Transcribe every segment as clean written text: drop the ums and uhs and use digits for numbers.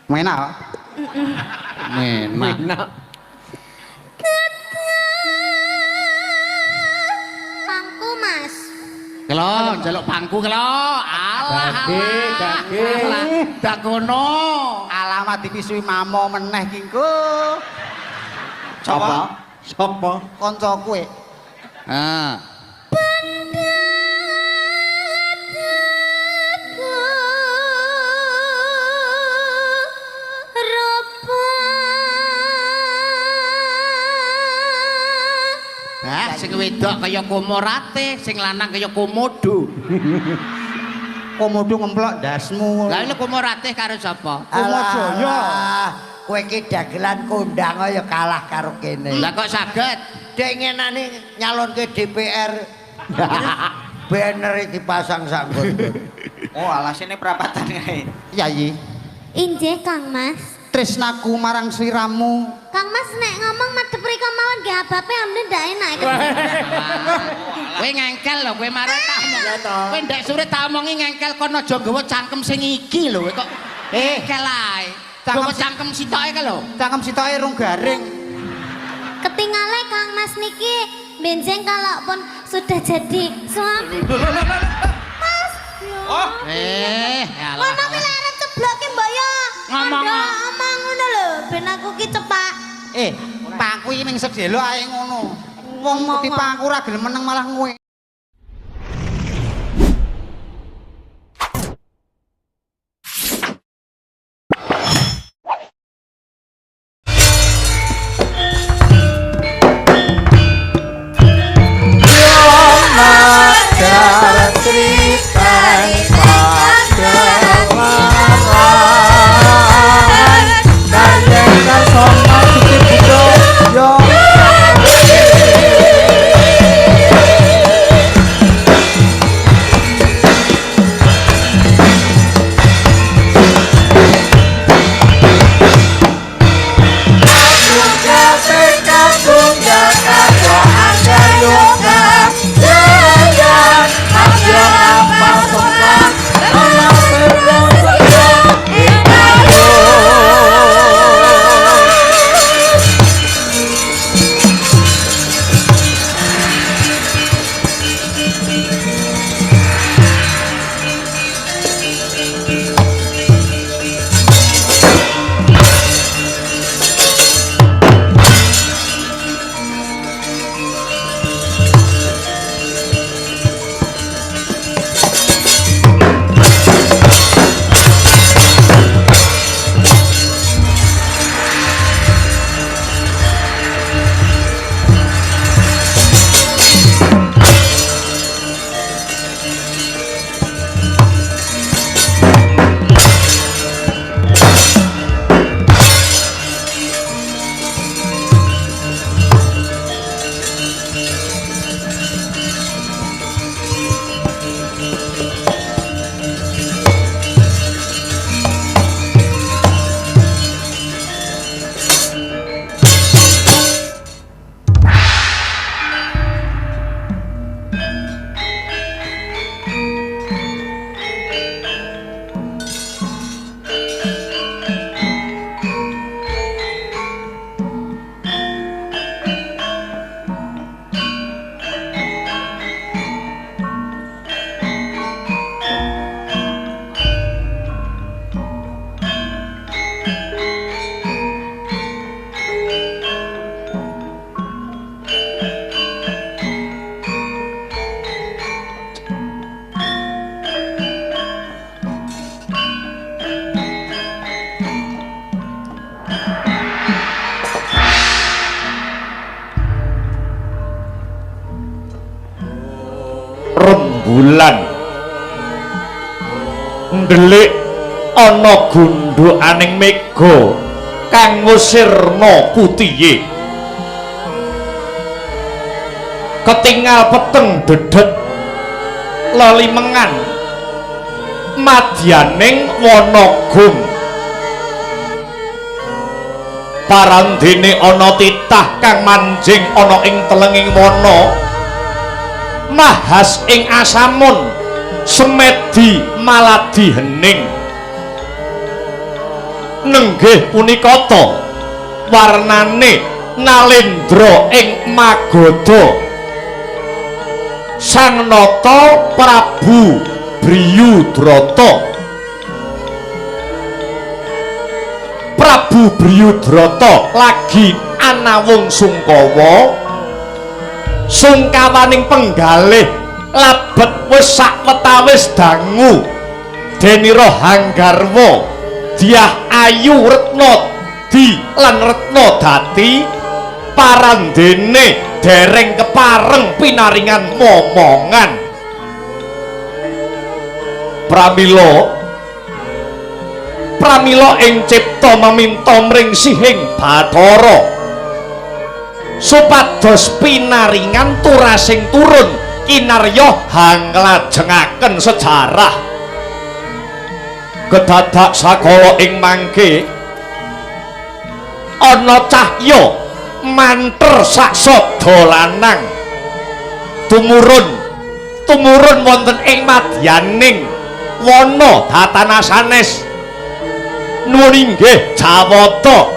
Menak. Menak. Menak. Pangku, Mas. Kelo, njaluk pangku kelo. Alah. Gage, gage. Alah, dak kono. Alamat dipisui mamo meneh ki engko. Sapa? Sapa? Kanca kowe. Ah. Nah, sing wedok kaya komorate, sing lanang kaya komodo. Komodo ngemplok ndasmu. Lah lha komorate karo sapa? Komojaya. Kowe iki dagelan kondang ya kalah karo kene. Lah kok saged? Dek ngenane nyalonke DPR. Banner dipasang sak nggon. Oh, alasene perapatan kae. Yayi, Injih, Kang Mas. Tresnaku marang sliramu. Kang Mas nek ngomong madhep rika mawon nggih abape amne ndak enak. Kowe ngengkel lho, kowe marah tak omong. Kowe ndek sore tak omongi ngengkel kono aja nggawa cangkem sing iki lho, kowe kok ngengkel ae. Cangkem cangkem sitoke ka lho. Cangkem sitoke rung garing. Ketingale Kang Mas niki benjeng kalau pun sudah jadi suami. Mas. Oh. Alah. Ngono ki lek arep ceblok ki mbok yo. Ngomong. Omong ngono lho, ben aku ki cepak. Pangku iki ming sedelo ae ngono. Wong Ngomong. dipangku ora gelem meneng malah ngowe. Rembulan ndelik ana gundhukaning mega kang ngusirna putihe, ketingal peteng dedet lelimengan madyaning wana gung. Parandene ana titah kang manjing ana ing telenging wana, mahas ing asamun semedi maladi hening. Nenggih punika ta warnane Nalendra ing Magadha. Sang Nata Prabu Briyudrata. Prabu Briyudrata lagi anawung sungkawa, sungkawaning penggalih labet wis sakwetawis dangu denira hanggarwa Dyah Ayu Retna Di lan Retna Dati parandene dereng kepareng pinaringan momongan. Pramila ing cipta meminta mring sihing Bathara supados pinaringan turasing turun kinarya hanglajengaken sejarah. Kedadak sakala ing mangke ana cahya manter saksada lanang tumurun wonten ing madyaning wana datana sanes. Nuwun inggih Jawata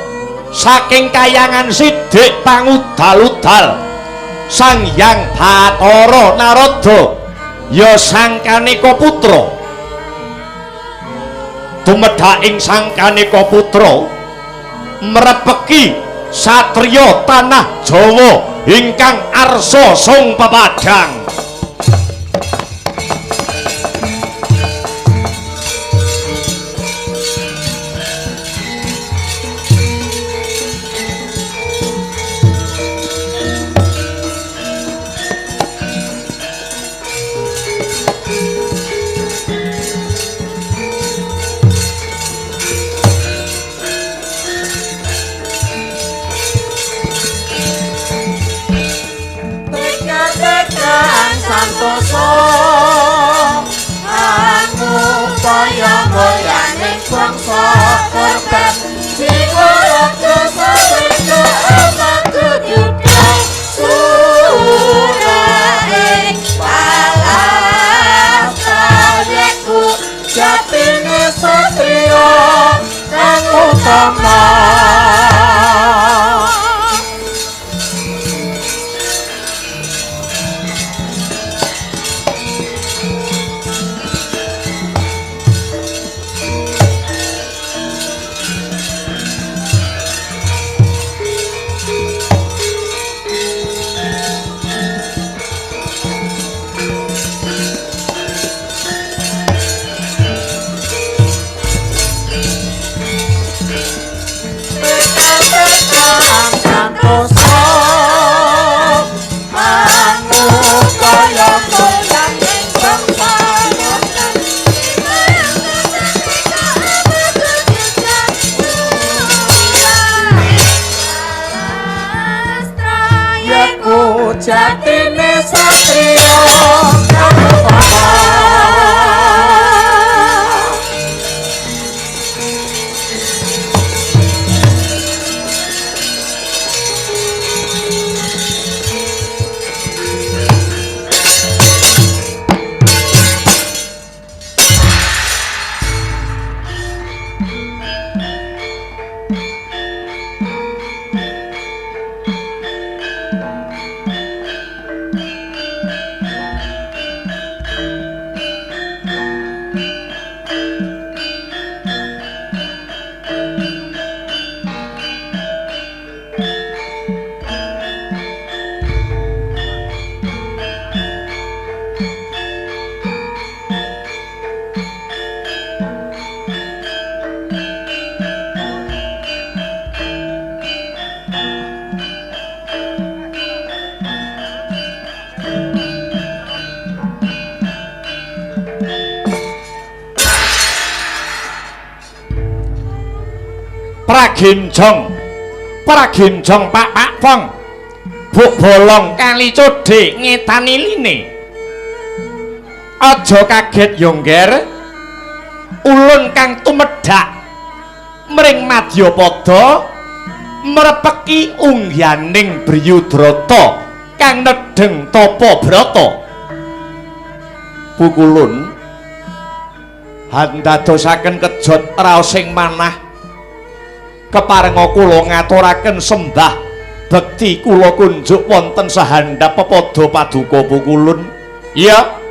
saking kayangan sidik pangudal-udal Sang Hyang Bathara Narada ya Sang Kaneka Putra. Tumedhak ing Sang Kaneka Putra mrepeki satriya tanah Jawa ingkang arsa sung pepadhang. Jatine satriya kang utama. Praginjong Pak Pak Fong Buk Bolong kali codhe ngetani line. Aja kaget yo Ngger, ulun kang tumedhak mring madyapada mrepeki ungyaning Briyudrata kang nedheng tapa brata. Pukulun handadosaken kejot raosing manah. Keparenga kula ngaturaken sembah bekti kula kunjuk wonten sahandhap pepada paduka Pukulun. Iya.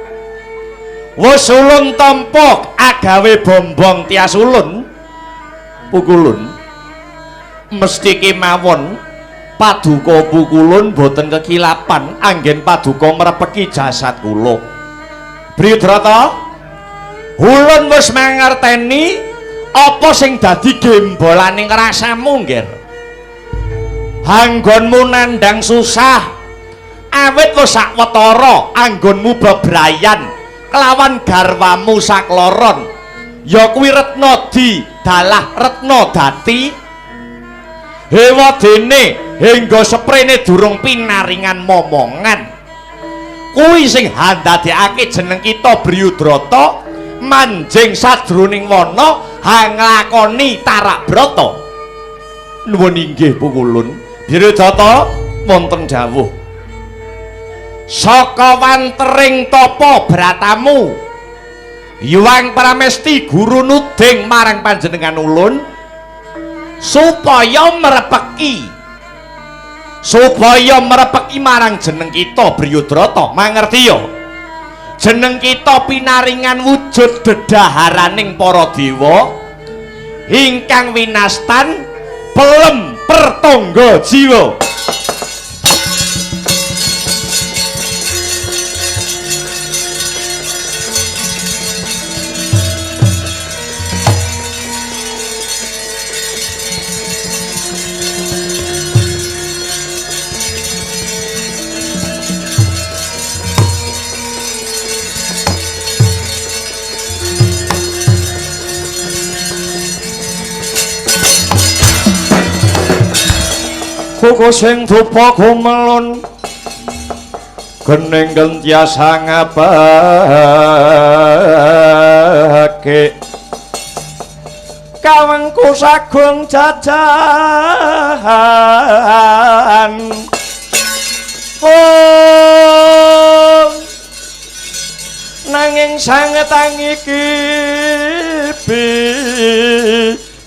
Wis ulun tampa agawe bombong tias ulun Pukulun. Mesti kemawon paduka Pukulun boten kekilapan anggen paduka mrepeki jasad kula. Briyudrata, ulun wis mangerteni apa sing dadi gembolaning rasamu, Ngger. Anggonmu nandhang susah awit wis sakwetara anggonmu bebrayan kelawan garwamu sakloron, ya kuwi Retna Di dalah Retna Dati. Hewadene hingga seprene durung pinaringan momongan, kuwi sing handadekake jeneng kita Briyudrata manjing sajroning wana hanglakoni tarak brata. Nuwun inggih Pukulun. Briyudrata wonten dawuh, saka wantering tapa bratamu Hyang Pramesti guru nuding marang panjenengan ulun supaya mrepeki, supaya mrepeki marang jeneng kita Briyudrata. Mangerti ya? Jeneng kita pinaringan wujud dedaharaning para dewa ingkang winastan pelem pertangga jiwa. Kuku sing dupa gumelun gening gentiasa ngabake kawengku sagung jajan. Oh, nanging sanget angiki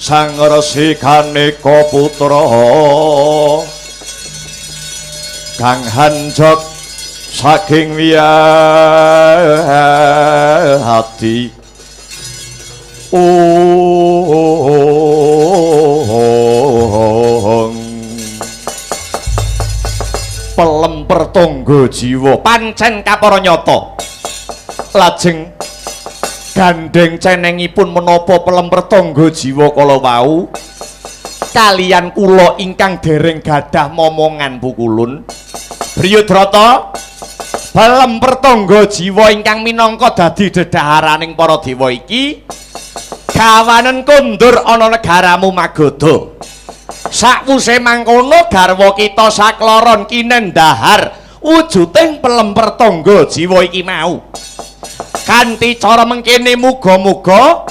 Sang Resi Kaneka Putra kang hanjok saking wiyadi. Ong pelem pertangga jiwa pancen kapara nyata. Lajeng gandheng cenengipun menapa pelem pertangga jiwa kala wau kalian kula ingkang dereng gadah momongan Pukulun. Briyudrata, pelem pertangga jiwa ingkang minangka dadi dedaharaning para dewa iki gawanen kondur ana negaramu Magadha. Sakwuse mangkono garwa kita sakloron kinendhahar wujuding pelem pertangga jiwa iki mau. Kanthi cara mengkene muga-muga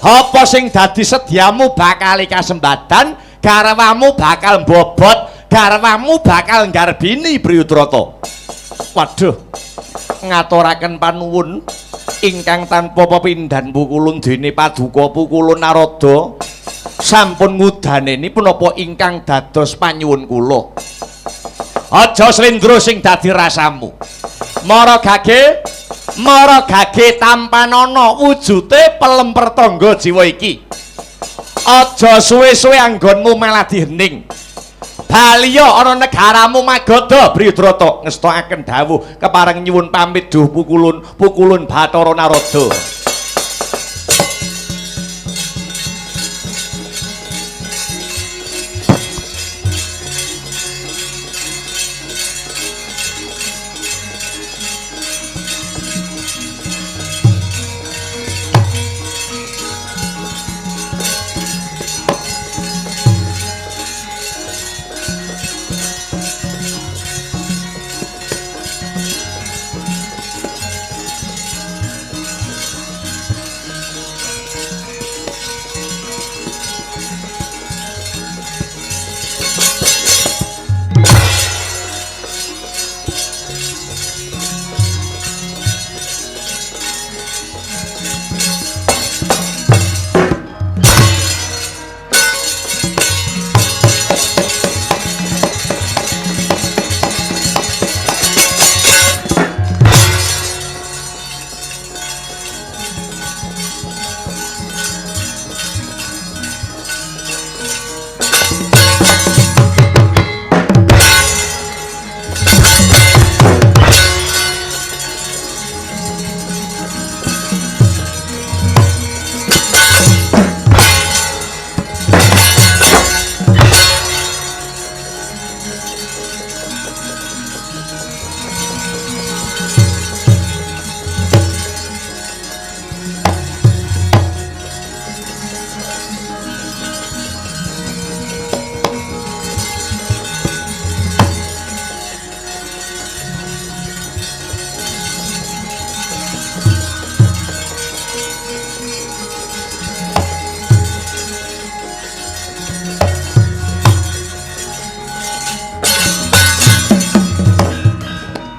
apa sing dadi sedyamu bakal kasembadan, garwamu bakal mbobot, garwamu bakal nggarbini Briyudrata. Waduh, ngaturaken panuwun ingkang tanpa pepindhan Pukulun dene paduka Pukulun Narada sampun ngudaneni punapa ingkang dados panyuwun kula. Aja slendro sing dadi rasamu. Mara gage, mara gage tampanana wujute pelem pertangga jiwa iki. Aja suwe-suwe anggonmu malah dihening. Baliya ana negaramu Magadha. Briyudrata ngestokaken dawuh kepareng nyuwun pamit duh Pukulun, Pukulun Bathara Narada.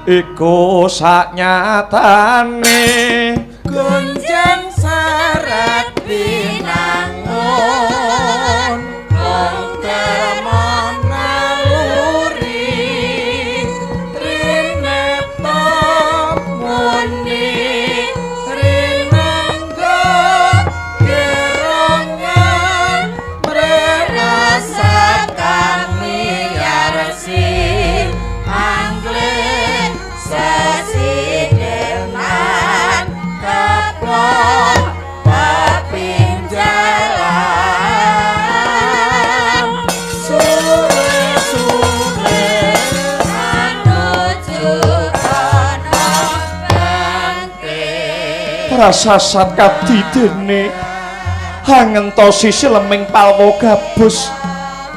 Iku saknyatane gonjang sarat binangun wong derma naluri trinepta muni rinangga gerongan mrerasa kami yarsi angling sesideman keplok pepinjalan sore-sore manuju ana bangkit prasasat kadidene hangentosi sileming palwa gabus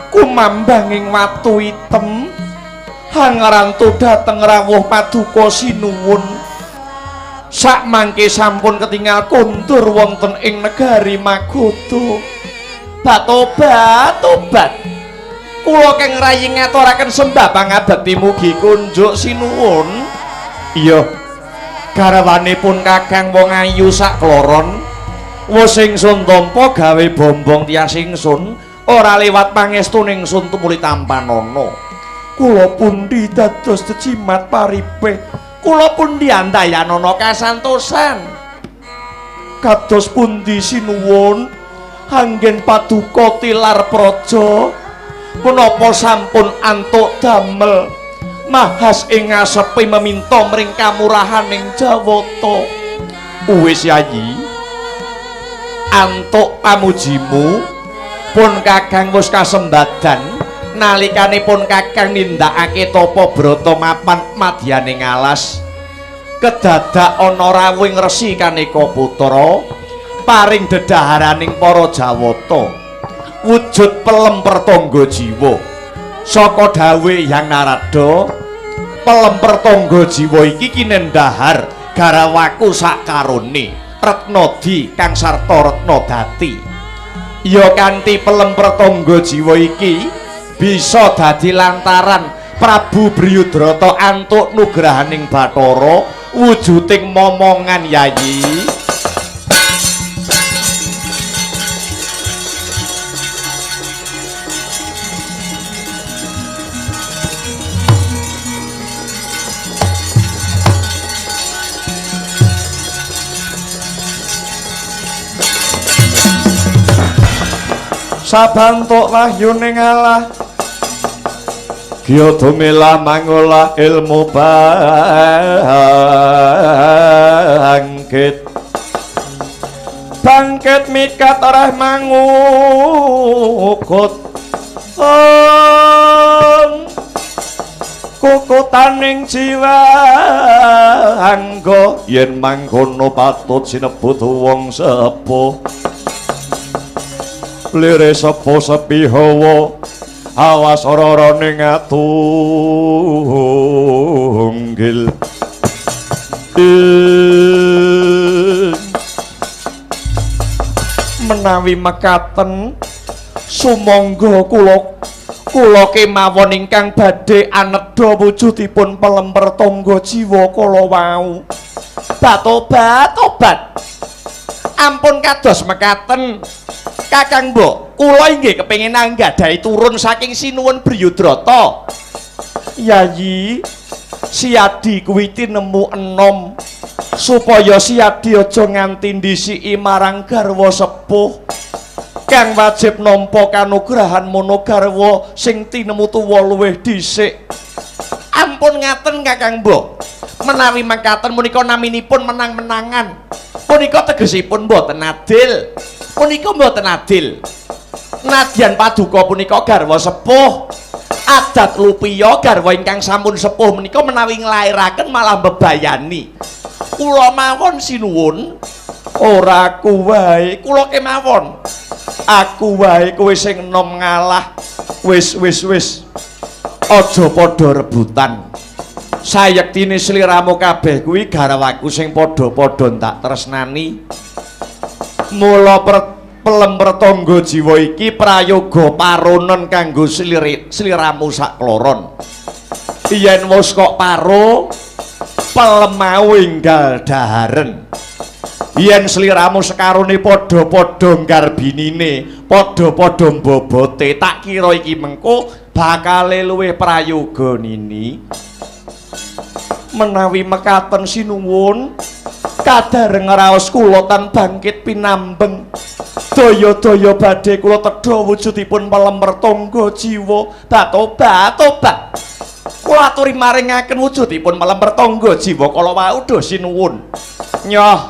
kumambanging watu item hangrantu dhateng rawuh paduka sinuwun. Sakmangke sampun ketingal kondur wonten ing negari Magoda. Batobat tobat kula keng rayi ngaturaken sembah pangabekti mugi kunjuk sinuwun. Iya, garwanipun kakang wong ayu sakloron wis ingsun tampa gawe bombong tias ingsun ora liwat pangestuning sun tumuli tampanana. Kula pundi dados jejimat paripe, kula pundi andayanana kasantosan. Kados pundi sinuwun anggen paduka tilar praja punapa sampun antuk damel mahas ing ngasepi meminta mring kamurahaning Jawata. Wis yayi, antuk pamujimu pun kakang wis kasembadan nalikanipun kakang nindakake tapa brata mapan madyaning alas. Kedadak ana rawuhing resi kaneka putra paring dedaharaning para Jawata wujud pelem pertangga jiwa. Saka dawuhe Hyang Narada, pelem pertangga jiwa iki kinendhahar garawaku sakarone Retnadi kang sarta Retna dati. Ya kanthi pelem pertangga jiwa iki bisa dadi lantaran Prabu Briyudrata antuk nugrahaning Bathara wujuding momongan yayi. Sabantuk wahyuning Allah Gya dumilah mangolah ilmu bangkit bangkit mikat arah mangukut kukutaning jiwa angga yen mangkono patut sinebut wong sepuh lire sepuh sepi hawa awas ora ning atunggil. Menawi mekaten sumangga kula kemawon ingkang badhe anedha wujudipun pelem pertangga jiwa kala wau. Batobat tobat ampun kados mekaten Kakang Mbok, kula inggih kepengin anggadhahi turun saking Sinuwun Briyudrata. Yayi, Siadi kuwi tinemu enom supaya Siadi aja nganti ndhisiki marang garwa sepuh kang wajib nampa kanugrahan mono garwa sing tinemu tuwa luwih dhisik. Ampun ngaten Kakang Mbok. Menawi mangkaten punika naminipun menang-menangan. Punika tegesipun mboten adil. Punika mboten adil. Nadyan paduka punika garwa sepuh. Adat lupiya garwa ingkang sampun sepuh menika menawi nglairaken malah mbebayani. Kula mawon sinuwun, ora aku wae, kula kemawon. Aku wae kowe sing enom ngalah. Wis wis wis. Aja padha rebutan. Sayektine sliramu kabeh kuwi garwaku sing padha-padha ndak tresnani. Mula pelem pertangga jiwa iki prayoga paronen kanggo sliramu sakloron. Yen wis kok paro, Pelem mau enggal daharen. Yen sliramu sekarone padha-padha nggarbinine, padha-padha mbobote, tak kira iki mengko bakale luwih prayoga nini. Menawi mekaten sinuwun, kadareng raos kula tan bangkit pinambeng. Daya-daya badhe kula tedha wujudipun pelem mertangga jiwa. Batobat, tobat. Kula aturi maringaken wujudipun pelem mertangga jiwa kala wau duh sinuwun. Nyoh,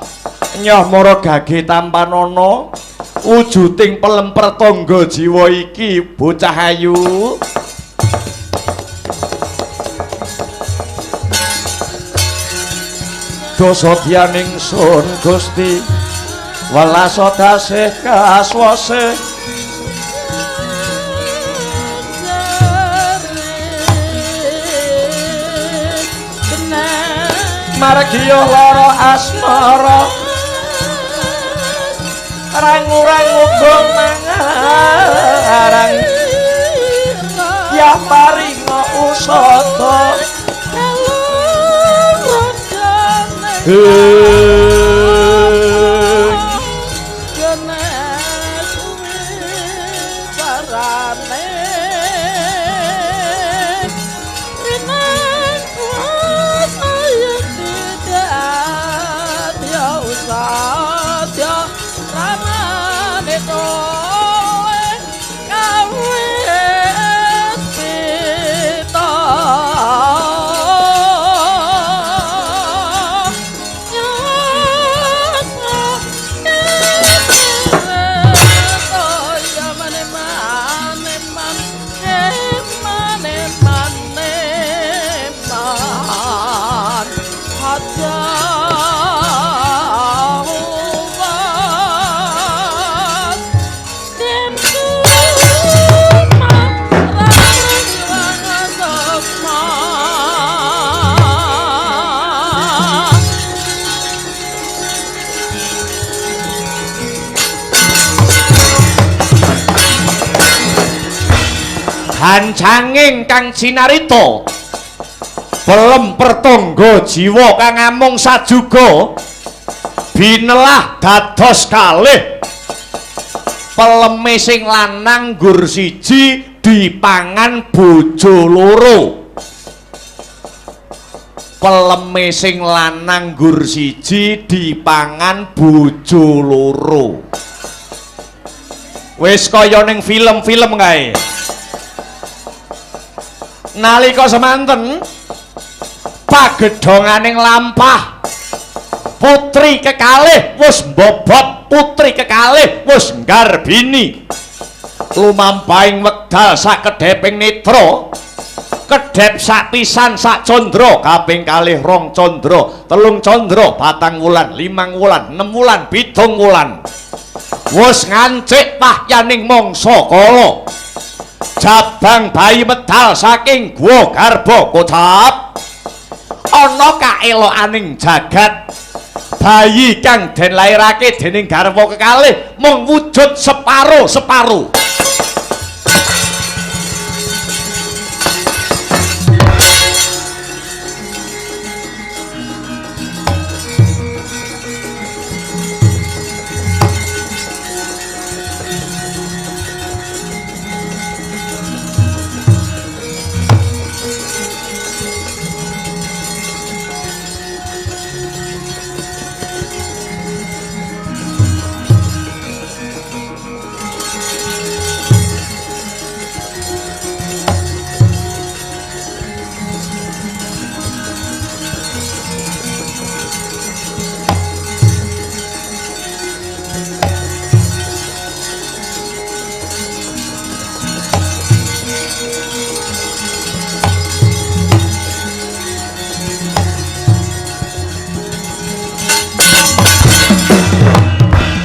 nyoh mara gage tampanana wujuding pelem pertangga jiwa iki bocah ayu. Dosa dianing sun Gusti welas dasih kaswase margiya lara asmara rangu-rangu mangarang ya paringa usada. Hancanging kang cinarita pelem pertangga jiwa kang amung sajuga binelah dados kalih. Peleme sing lanang nggur siji dipangan bojo loro. Peleme sing lanang nggur siji dipangan bojo loro. Wis kaya ning film-film kae. Nalika semanten pagedhonganing lampah putri kekalih wis mbobot, putri kekalih wis nggarbini. Lumampahing wekdal sakedheping netra, kedhep sak pisan sak candra, kaping kalih rong candra, telung candra, patang wulan, limang wulan, enem wulan, pitung wulan. Wis ngancik pahyaning mangsa kala. Jabang bayi medal saking gua garba kocap. Ana kaelokaning jagat, bayi kang den lairake dening garwa kekalih mung wujud separo-separo.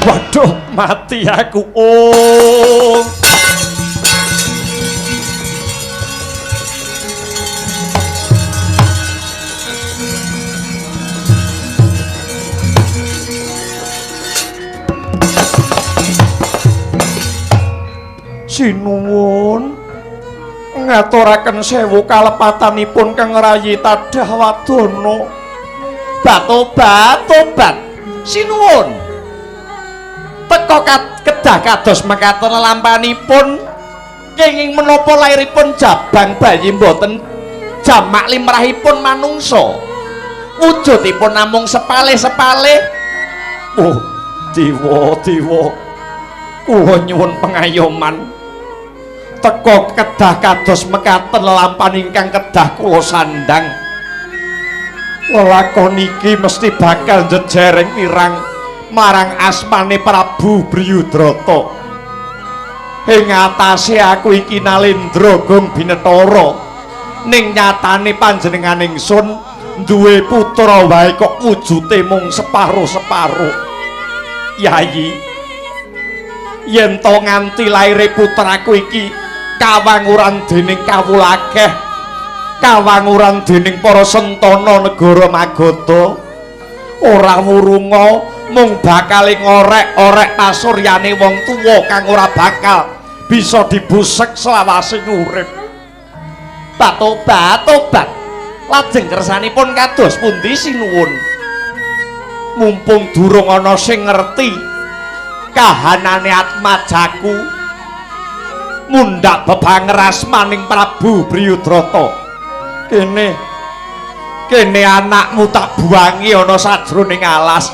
Waduh, mati aku. Oh. Sinuwun ngaturaken sewu kalepatanipun Kang Rayi Tadah Wadana. Tobat, tobat. Sinuwun. Teka kedah kados mekaten lelampanipun kenging menapa lairipun jabang bayi mboten jamak limrahipun manungsa. Wujudipun namung sepalih-sepalih. Oh, dewa, dewa. Kula nyuwun pengayoman. Teka kedah kados mekaten lelampan ingkang kedah kula sandhang. Lelakon iki mesti bakal njejereng mirang marang asmane Prabu Briyudrata. Ing atase aku iki Nalendra Gong Binetara. Ning nyatane panjenengan ingsun duwe putra wae kok wujude mung separo-separo. Yayi, yen to nganti laire putraku iki kawanguran dening kawula akeh, kawanguran dening para sentana negara Magadha, ora wurunga mung bakal ngorek-orek pasuryane wong tuwa kang ora bakal bisa dibusek selawase urip. Tobat, tobat. Lajeng kersanipun kados pundi sinuwun? Mumpung durung ana sing ngerti kahanane atmajaku, mundhak bebanger asmaning Prabu Briyudrata. Kene, kene anakmu tak buangi ana sajroning alas.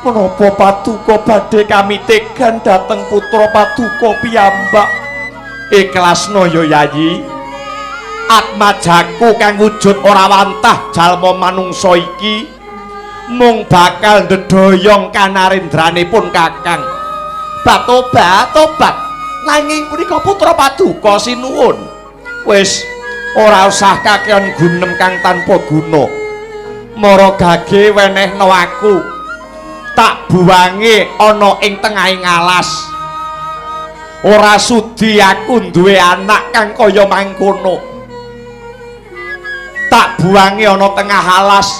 Menapa paduka badhe kamitegan dhateng putra paduka piyambak? Ikhlasna ya Yayi. Atmajaku kang wujud ora wantah jalma manungsa iki mung bakal ndedhoyong kanarendrane-pun Kakang. Tobat, tobat. Nanging punika putra paduka sinuwun. Wis ora usah kakean gunem kang tanpa guna. Mara gage wenehna aku. Tak buwange ana ing tengahing alas. Ora sudi aku duwe anak kang kaya mangkono. Tak buwange ana tengah alas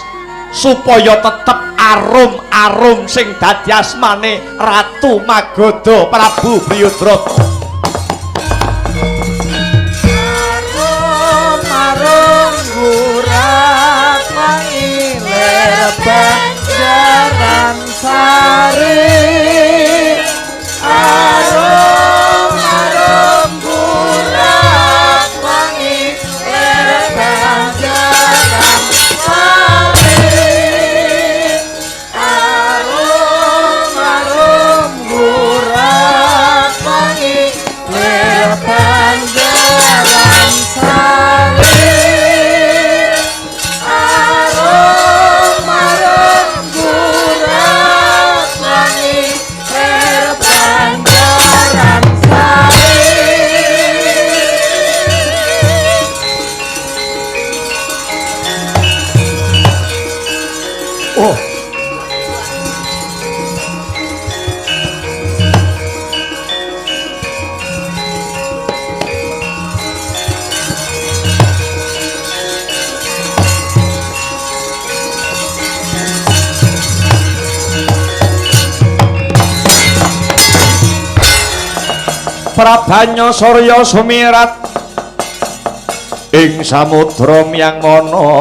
supaya tetep arum-arum sing dadi asmane Ratu Magadha Prabu Briyudrata. Arum-arum gurak mangilir banjaran sari. Arum-arum gurak mangilir banjaran sari. Arum-arum gurak mangilir banjaran sari. Arum-arum gurak mangilir banjaran sari. Oh. Prabanya Surya sumirat ing samudra miyang manadri,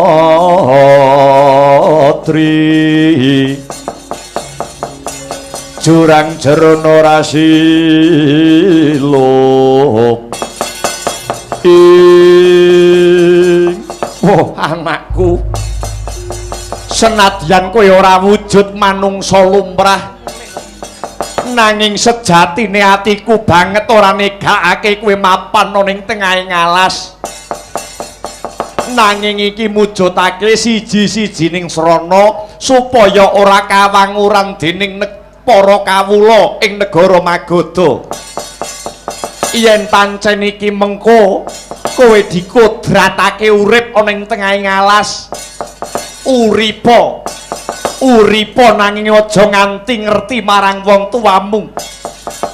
jurang jero ora silup ing. Oh anakku, senadyan kowe ora wujud manungsa lumrah, nanging sejatine atiku banget ora negakake kowe mapan ana ing tengahing alas. Nanging iki mujudake siji-sijining srana supaya ora kawanguran dening para kawula ing negara Magadha. Yen pancen iki mengko kowe dikodratake urip ana ing tengahing alas, uripa uripa nanging aja nganti ngerti marang wong tuamu.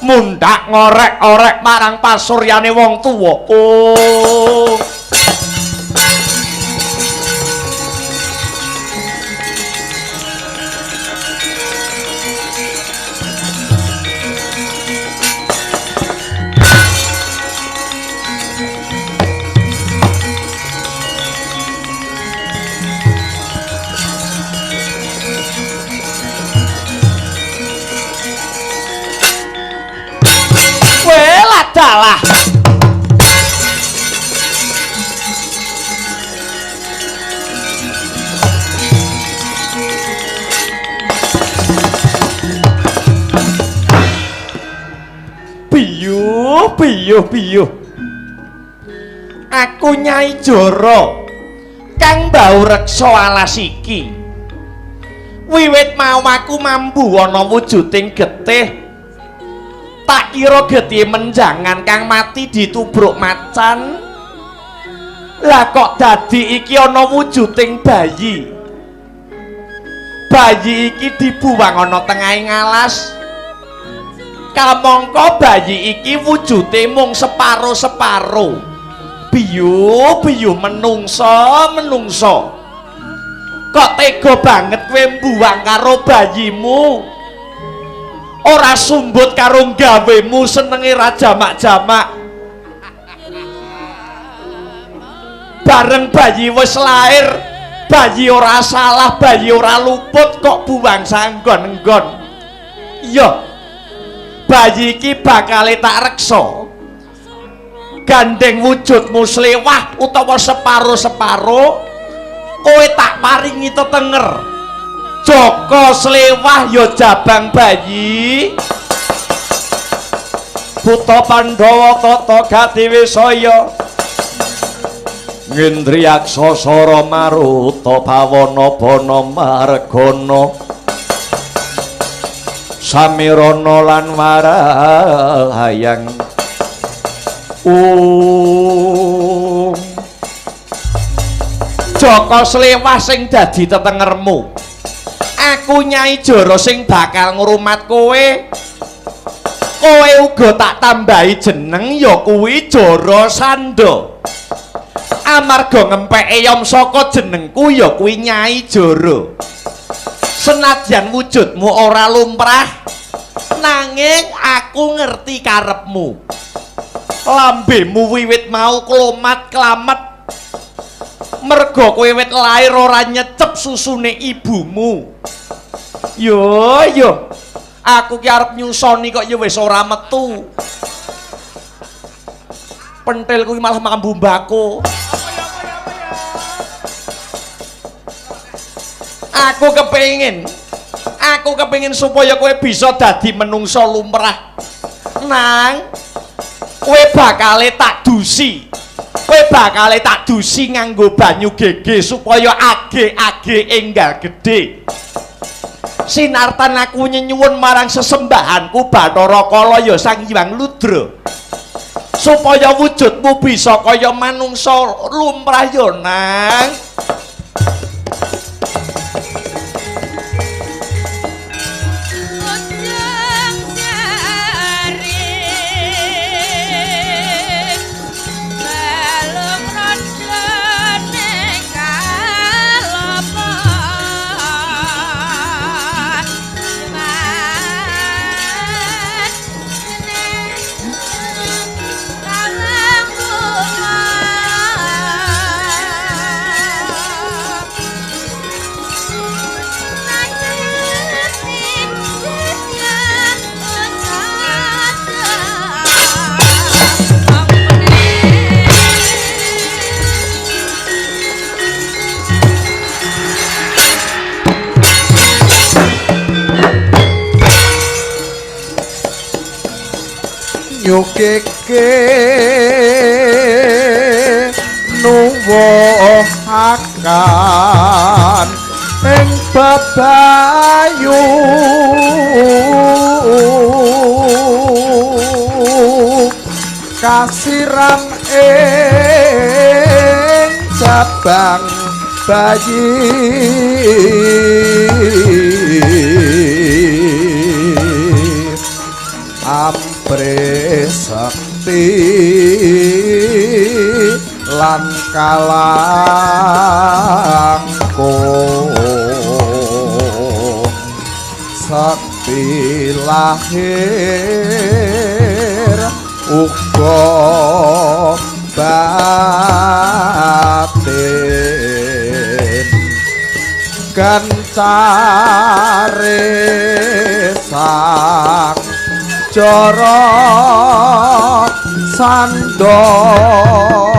Mundhak ngorek-orek marang pasuryane wong tuwa. Oh. Dalah. Biyuh, biyuh, biyuh. Aku Nyai Jara kang mbau reksa alas iki. Wiwit mau aku mambu ana wujuding getih. Tak kira getih menjangan kang mati ditubruk macan. Lah kok dadi iki ana wujuding bayi. Bayi iki dibuwang ana tengahing alas. Kamangka bayi iki wujude mung separo-separo. Biyuh, biyuh menungso, menungso. Kok tega banget kowe mbuwang karo bayimu? Ora sumbut karo gawemu senenge ra jamak-jamak. Bareng bayi wis lahir, bayi ora salah, bayi ora luput kok buwang sanggon-nggon. Iya. Bayi iki bakale tak reksa. Gandeng wujudmu slewah utawa separo-separo, kowe tak paringi tetenger. Joko slewah ya jabang bayi. Buta Pandhawa tata gati wisaya. Ngendriyaksa sara maruta bawana bana margana. Samirana lan warahayang. Om. Joko slewah sing dadi tetengermu. Aku Nyai Jara sing bakal ngrumat kowe. Kowe uga tak tambahi jeneng ya kuwi Jara Sanda. Amarga ngempeke yom saka jenengku ya kuwi Nyai Jara. Senadyan wujudmu ora lumrah, nanging aku ngerti karepmu. Lambemu wiwit mau klomat klamet. Merga kowe wit lair ora nyecep susune ibumu. Yo yo, aku ki arep nyusoni kok ya wis ora metu. Pentil kuwi malah mambu mbako. Aku kepengin supaya kowe bisa dadi menungso lumrah. Nang, kowe bakale tak dusi. Kowe bakale tak dusi nganggo banyu gege supaya age-age enggal gedhe. Sinartan aku nyenyuwun marang sesembahanku Bathara Kala ya Sang Hyang Ludra. Supaya wujudmu bisa kaya manungsa lumrah ya, Nang. Nyukeke nuwuhakan ing babayu kasiram ing jabang bayi ampre sekti lan kalangkung sekti lahir uga batin kencare sang Jara Sandha.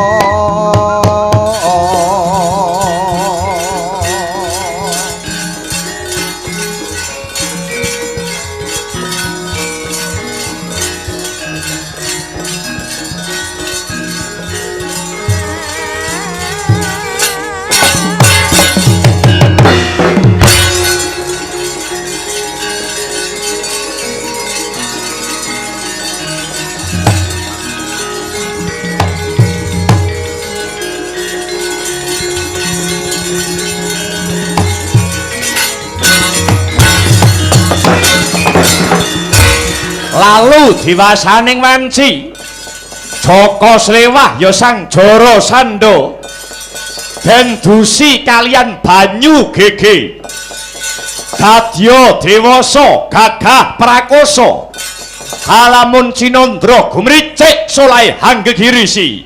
Lalu diwasaning wanci Jaka Srewah ya Sang Jarasandha den dusi kalian banyu gege dadya dewasa gagah prakosa kalamun cinandra gumricik solahe hanggegirisi.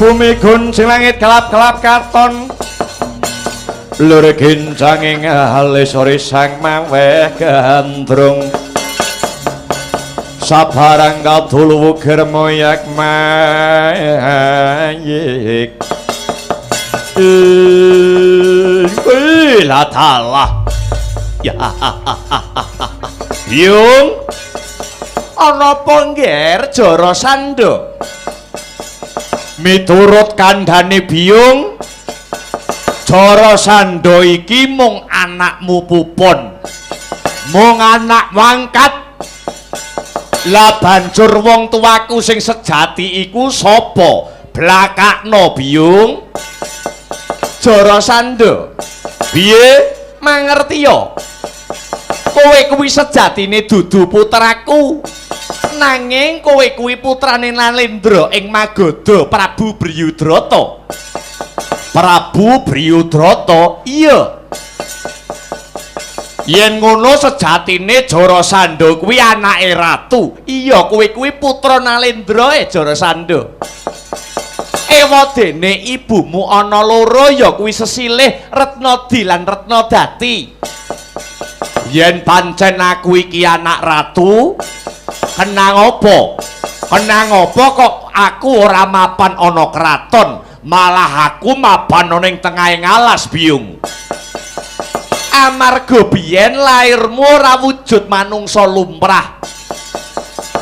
Bumi guncing langit kelap-kelap katon. Lur gincanging alis sore sang maweh gandrung. Sabarang kadul wukir moyak mayik. Lah dalah. Ya. Yung ana apa ngger Jarasandha? Miturut kandhane Biyung, Jarasandha iki mung anakmu pupun. Mung anak wangkat. Lah banjur wong tuaku sing sejati iku sapa? Blakakno Biyung. Jarasandha, piye mangerti ya? Kowe kuwi sejatine dudu putraku. Nanging kowe kuwi putrane Nalendra ing Magadha Prabu Briyudrata. Prabu Briyudrata? Iya. Yen ngono sejatine Jarasandha kuwi anake ratu. Iya, kowe kuwi putra Nalendra Jarasandha. Ewadene ibumu ana loro ya kuwi sesilih Retnadi lan Retnadati. Yen pancen aku iki anak ratu, kenang apa? Kenang apa kok aku ora mapan ana kraton, malah aku mapan ana ing tengahing alas, Biyung. Amarga biyen lairmu ora wujud manungsa lumrah.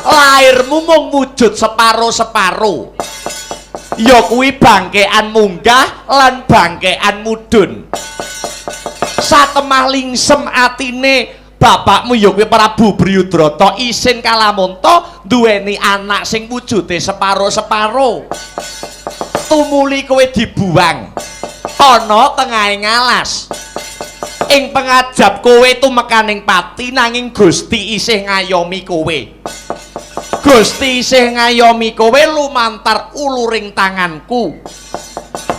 Lairmu mung wujud separo-separo. Ya kuwi bangkean munggah lan bangkean mudhun. Satemah lingsem atine bapakmu ya kuwi Prabu Briyudrata isin kalamunta duweni anak sing wujude separo-separo. Tumuli kowe dibuang ana tengahing alas. Ing pengajap kowe tumekaning pati nanging Gusti isih ngayomi kowe. Gusti isih ngayomi kowe lumantar uluring tanganku.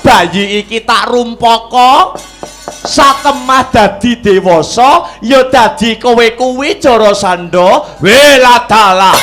Bayi iki tak rumpaka satemah dadi dewasa ya dadi kowe kuwi Jarasandha. Weladalah.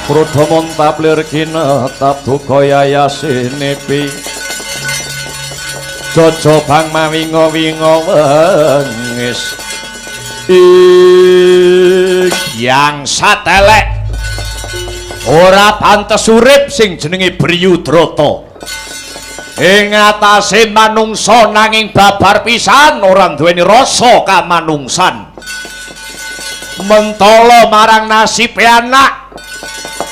Prodha montap lir kinetap duka yayasinepi. Jojo bang mawinga-winga wengis. Ing yang satelek ora pantes urip sing jenenge Briyudrata. Ing atase manungsa nanging babar pisan ora duweni rasa kamanungsan. Mentala marang nasibe anak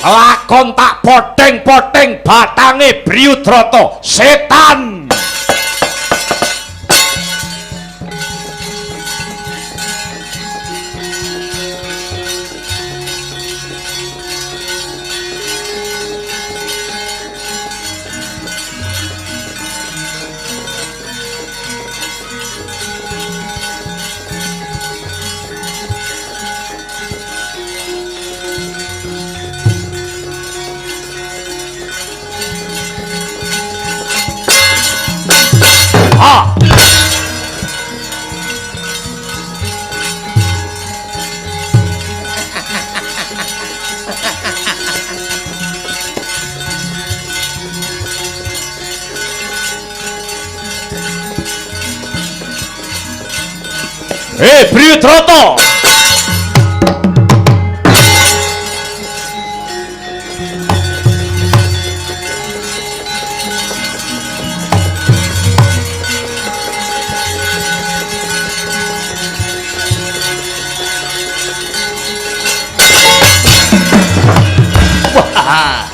lakon tak poteng-poteng batange Briyudrata setan. Hei Briyudrata! Wah,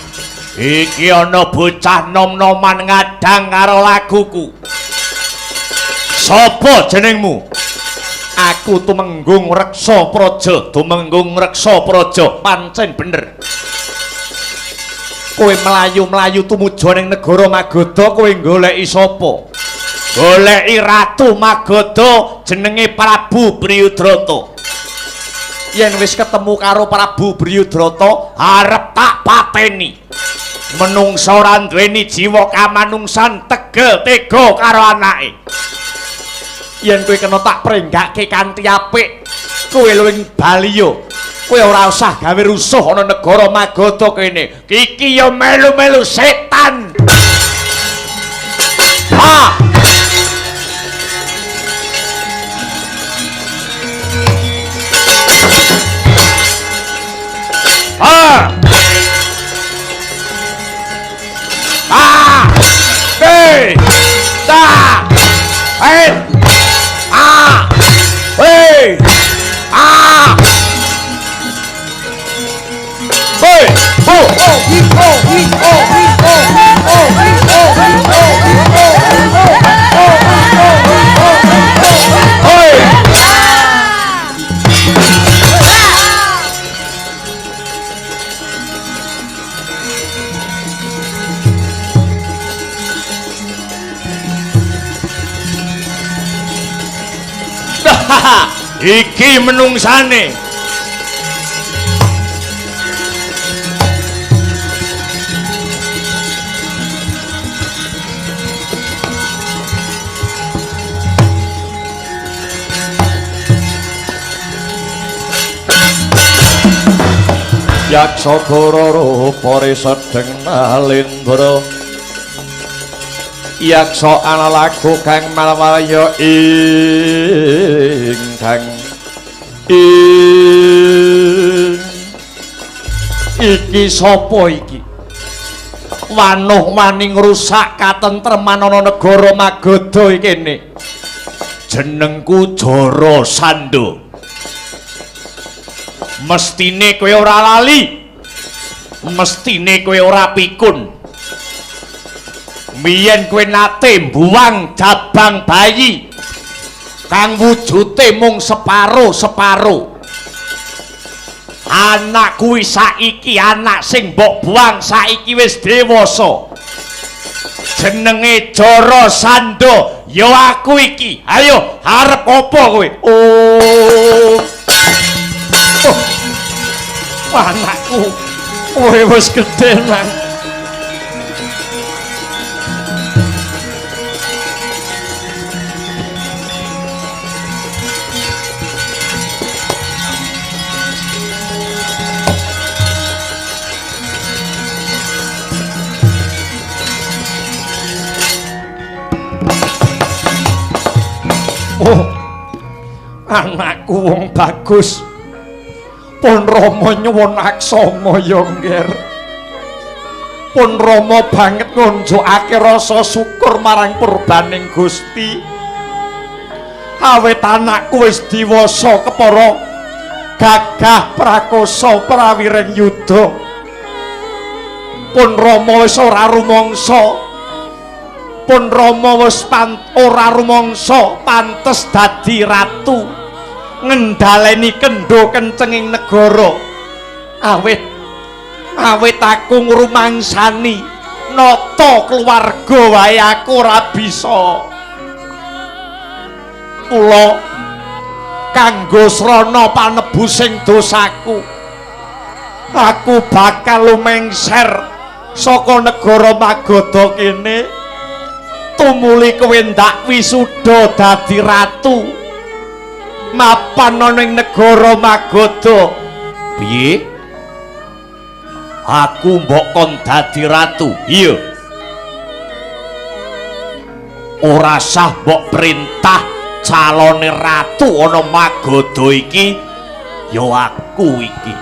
iki ana bocah nom-noman ngadang karo laguku. Sopo jenengmu? Aku Tumenggung Reksa Praja, Tumenggung Reksa Praja, pancen bener. Kowe mlayu-mlayu tumuju ning negara Magadha, kowe goleki sapa? Goleki Ratu Magadha jenenge Prabu Briyudrata. Yen wis ketemu karo Prabu Briyudrata, arep tak pateni. Menungsa ora duweni jiwa kamanungsan, tegel tega karo anake. Yen kowe kena tak prenggake kanthi apik, kowe luwih baliya. Kowe ora usah gawe rusuh ana negara Magadha kene. Iki ya melu-melu setan. Ha! Ha! A! B! Ta! N! A! B! A! B! O! O I O I O I O I O I O I O I O I O I O I O Oi! Iki menungsane. Yaksa goro rupa sedeng nalindra. Yaksa ana lagu kang malwaya ingkang ing. Iki sapa iki? Wanuh wani ngrusak katentreman ana negara Magadha ikene. Jenengku Jarasandha. Mestine kowe ora lali. Mestine kowe ora pikun. Biyen kowe nate mbuwang jabang bayi kang wujude mung separo-separo. Anak kuwi saiki, anak sing mbok buang saiki wis dewasa. Jenenge Jarasandha, ya aku iki. Ayo, arep apa kowe? Oh. Oh. Anakku, kowe wis gedhe nang. Oh, anakku wong bagus. Pun Rama nyuwun aksama ya, Ngger. Pun Rama banget ngunjukake rasa syukur marang purbaning Gusti. Awit anakku wis diwasa kepara gagah prakosa prawiring yuda. Pun Rama wis ora rumangsa. Pun Rama wis ora rumangsa pantes dadi ratu ngendhaleni kendho kencenging negara. Awit awit aku ngrumangsani nata keluarga wae aku ora bisa. Kula kanggo srana panebusing dosaku, aku bakal lumengser saka negara Magadha kene. Tumuli kowe ndak wisuda dadi ratu mapan ana ing negara Magadha. Piye? Aku mbok kon dadi ratu? Iya. Ora sah mbok perintah calone ratu ana Magadha iki ya aku iki.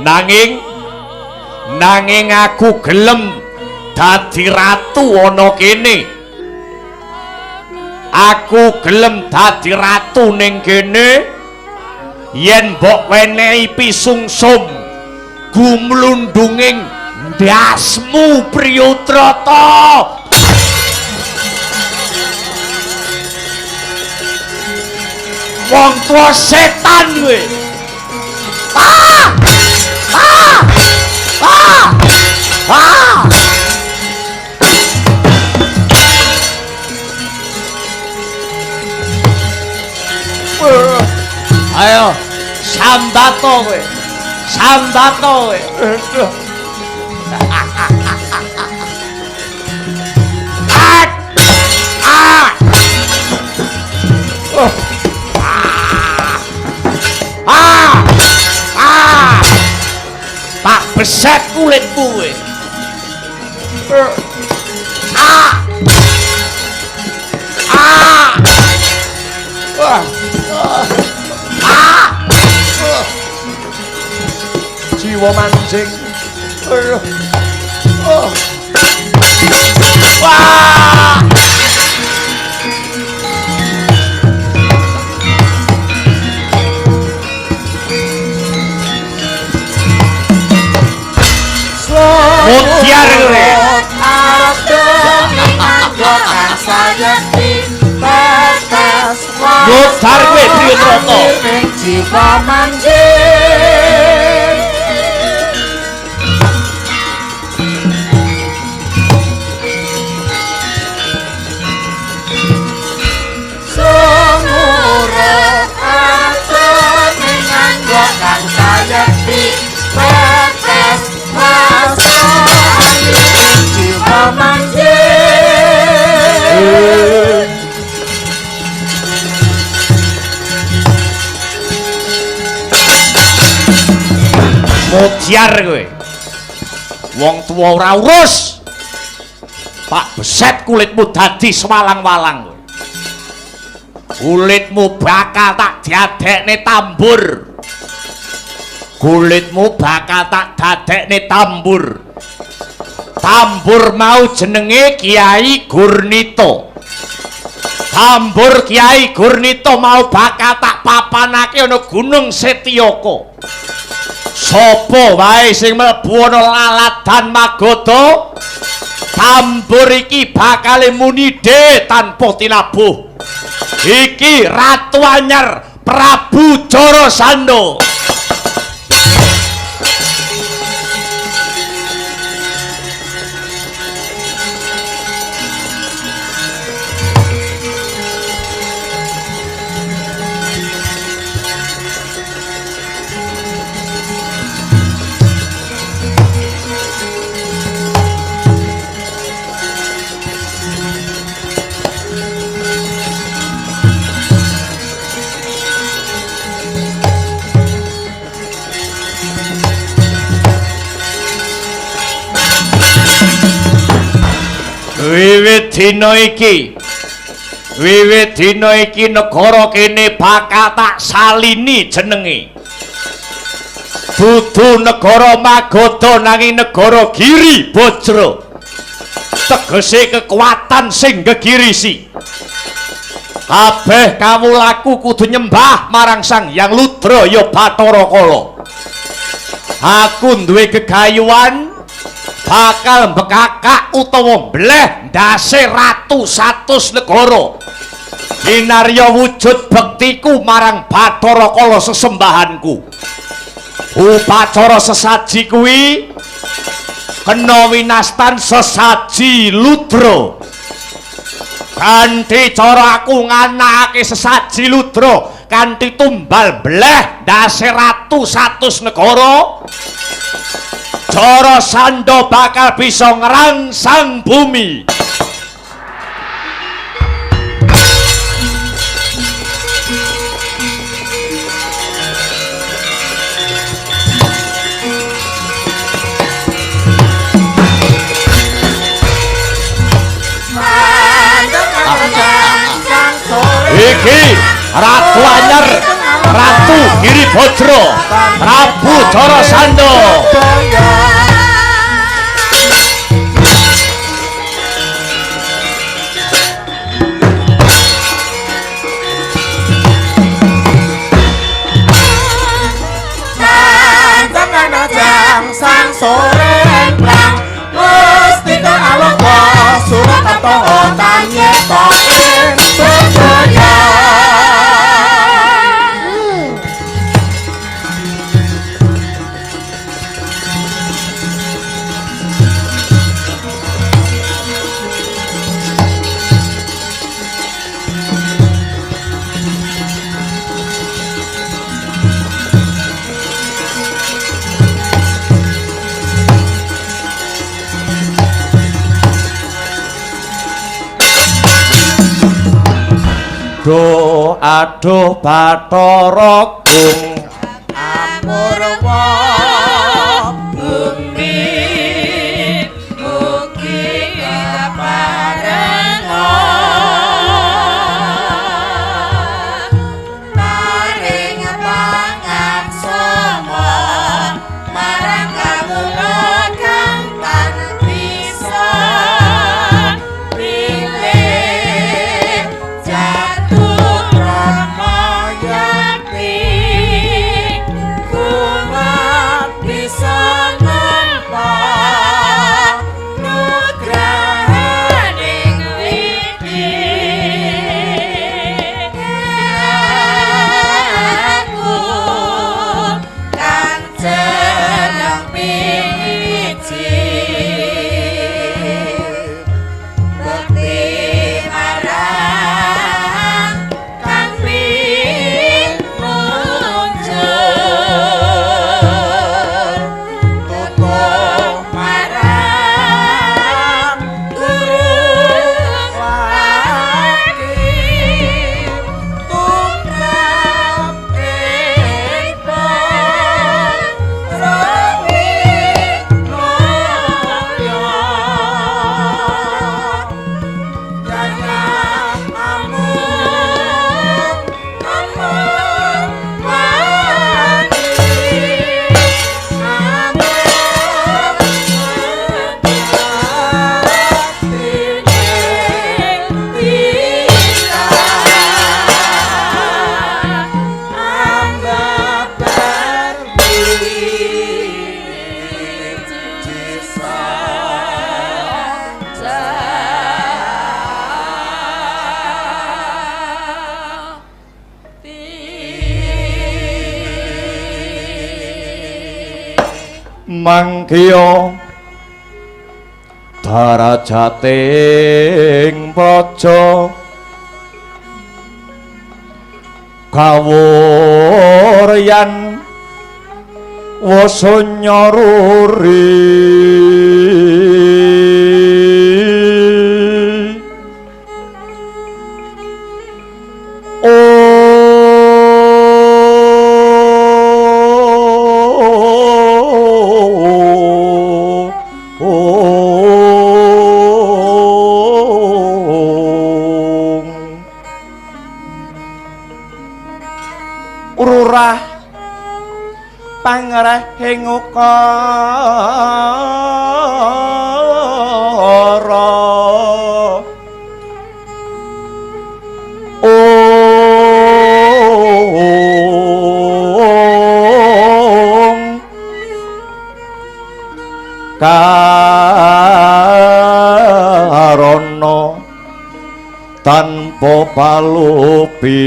Nanging aku gelem dadi ratu ana kene. Aku gelem dadi ratu ning kene yen mbok wenehi pisungsum gumlundunging ndasmu Priyudrata. Wong tua setan kowe. Ah! Ah! Ah! Ah! Ayo, sambato kowe. Sambato kowe. Ah! Oh. Ah! Ah! Tak beset kulitmu kowe. Ah! Ah! Wah. Ah! Jiwa mancing. Oh. Wah! Mutiar kowe. Arep demi anggo kang sayekti tetes Yudhar kowe Triyutrata. Ing jiwa manjing. Sumurep arep demi anggo kang sayekti tetes rasa ing jiwa manjing. Mutiar kowe. Wong tuwa ora urus. Pak beset kulitmu dadi sewalang-walang kowe. Kulitmu bakal tak diadekne tambur. Kulitmu bakal tak dadekne tambur. Tambur mau jenenge Kiai Gurnita. Tambur Kiai Gurnita mau bakal tak papanake ana Gunung Setyaka. Sapa wae sing mlebu ana laladan Magadha, tambur iki bakal muni dhe tanpa tinabuh. Iki Ratu Anyar Prabu Jarasandha. Wiwit dina iki, wiwit dina iki negara kene bakal tak salini jenenge. Dudu negara Magadha nanging negara Giri Bajra. Tegese kekuatan sing gegirisi. Kabeh kawulaku kudu nyembah marang Sang Hyang Ludra ya Bathara Kala. Aku duwe gegayuhan bakal mbekakak utawa mbleh ndase ratu 100 negara. Kinarya wujud bektiku marang Bathara Kala sesembahanku. Upacara sesaji kuwi kena winastan sesaji ludra. Kanthi cara aku nganakake sesaji ludra kanthi tumbal bleh ndase ratu 100 negara, Jarasandha bakal bisa ngrangsang bumi. Iki Ratu Anyar, Ratu Giri Bajra, Prabu Jarasandha. Sang sore prang mustika aloka surat tanyeta ing sedaya. Aduh aduh Bathara Gung Amurwa bumi mugi keparenga paring pangaksama marang kawula kang tan bisa pilih jatuh krama yakti kumat bisa nampa nugrahaning widi aku kang jeneng piji bekti marang kang pinunjul tutup marang guru lagi tumrap ing para winaya amung amung wani amung Mangkya darajating praja kawuryan wasa nyaruri Rurah pangrehing ukara Ong karana tanpa palupi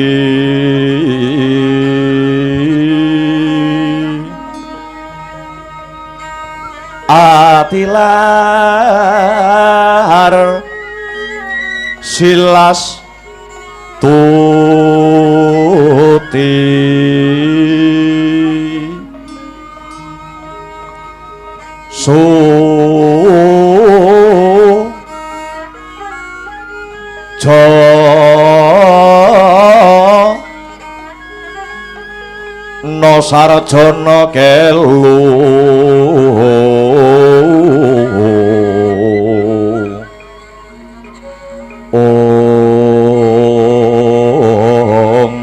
atilar silas tuti su ja no sarjana kelu Ong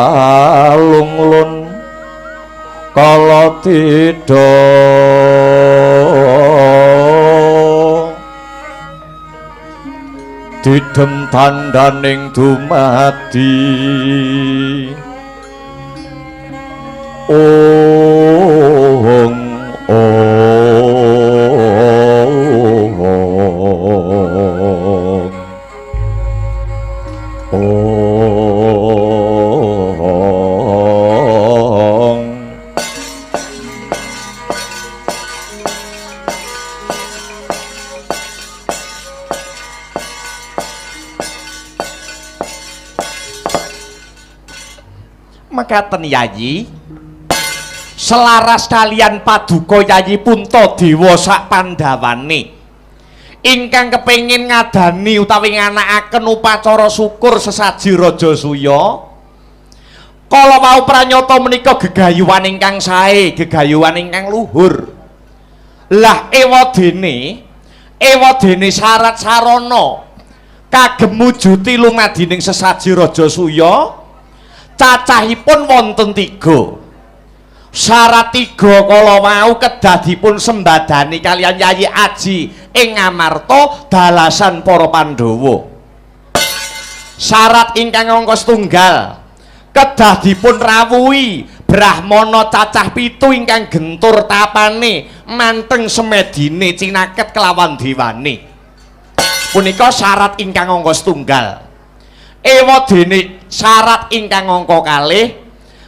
kalunglun kala tidha didem tandhaning dumadi Ong ong ong Mekaten Yayi, selaras kalian paduka Yayi Puntadewa sak pandhawane. Ingkang kepengin ngadani utawi nganakaken upacara syukur sesaji Raja Suya. Kala wau pranyata menika gegayuhan ingkang sae, gegayuhan ingkang luhur. Lah ewadene, ewadene syarat sarana kagem mujuti lumadining sesaji Raja Suya cacahipun wonten 3. Syarat 3 kala wau kedah dipun sembadani kaliyan Yayi Aji ing Ngamarta dalasan para Pandhawa. Syarat ingkang angka setunggal kedah dipun rawuhi brahmana cacah 7 ingkang gentur tapane manteng semedine cinaket kelawan dewane. Punika syarat ingkang angka setunggal. Ewadene syarat ingkang angka kalih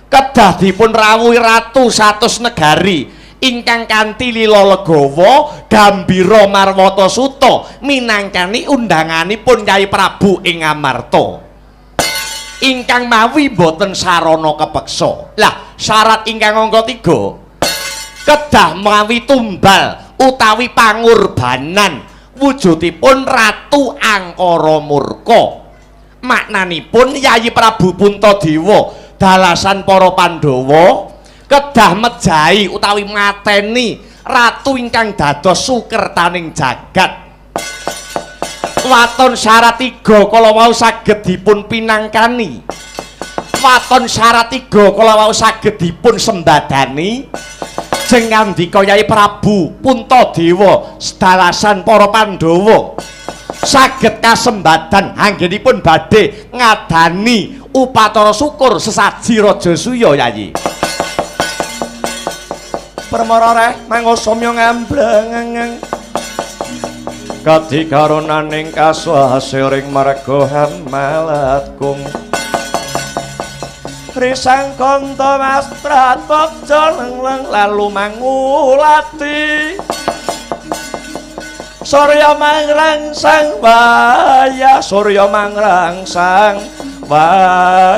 kedah dipun rawuhi ratu 100 negari ingkang kanthi lila legawa gambira marwata suta minangkani undanganipun Kyai Prabu ing Ngamarta ingkang mawi boten sarana kepeksa. Lah syarat ingkang angka 3 kedah mawi tumbal utawi pangorbanan wujudipun Ratu Angkara Murka. Maknanipun Yayi Prabu Puntadewa dalasan para Pandhawa kedah mejahi utawi mateni ratu ingkang dados sukertaning jagat. Waton syarat 3 kala wau saged dipun pinangkani. Waton syarat 3 kala wau saged dipun sembadani. Jeng ngandika Yayi Prabu Puntadewa sedalasan para Pandhawa saged kasembadan anggenipun badhe ngadani upacara syukur sesaji Raja Suya. Yayi Permara reh mangosamya ngambrang kadikaronaning kaswasiring marga hamalatkum risang kanta mastrat bakja lengleng lalu mangulati surya mangrangsang waya surya mangrangsang waya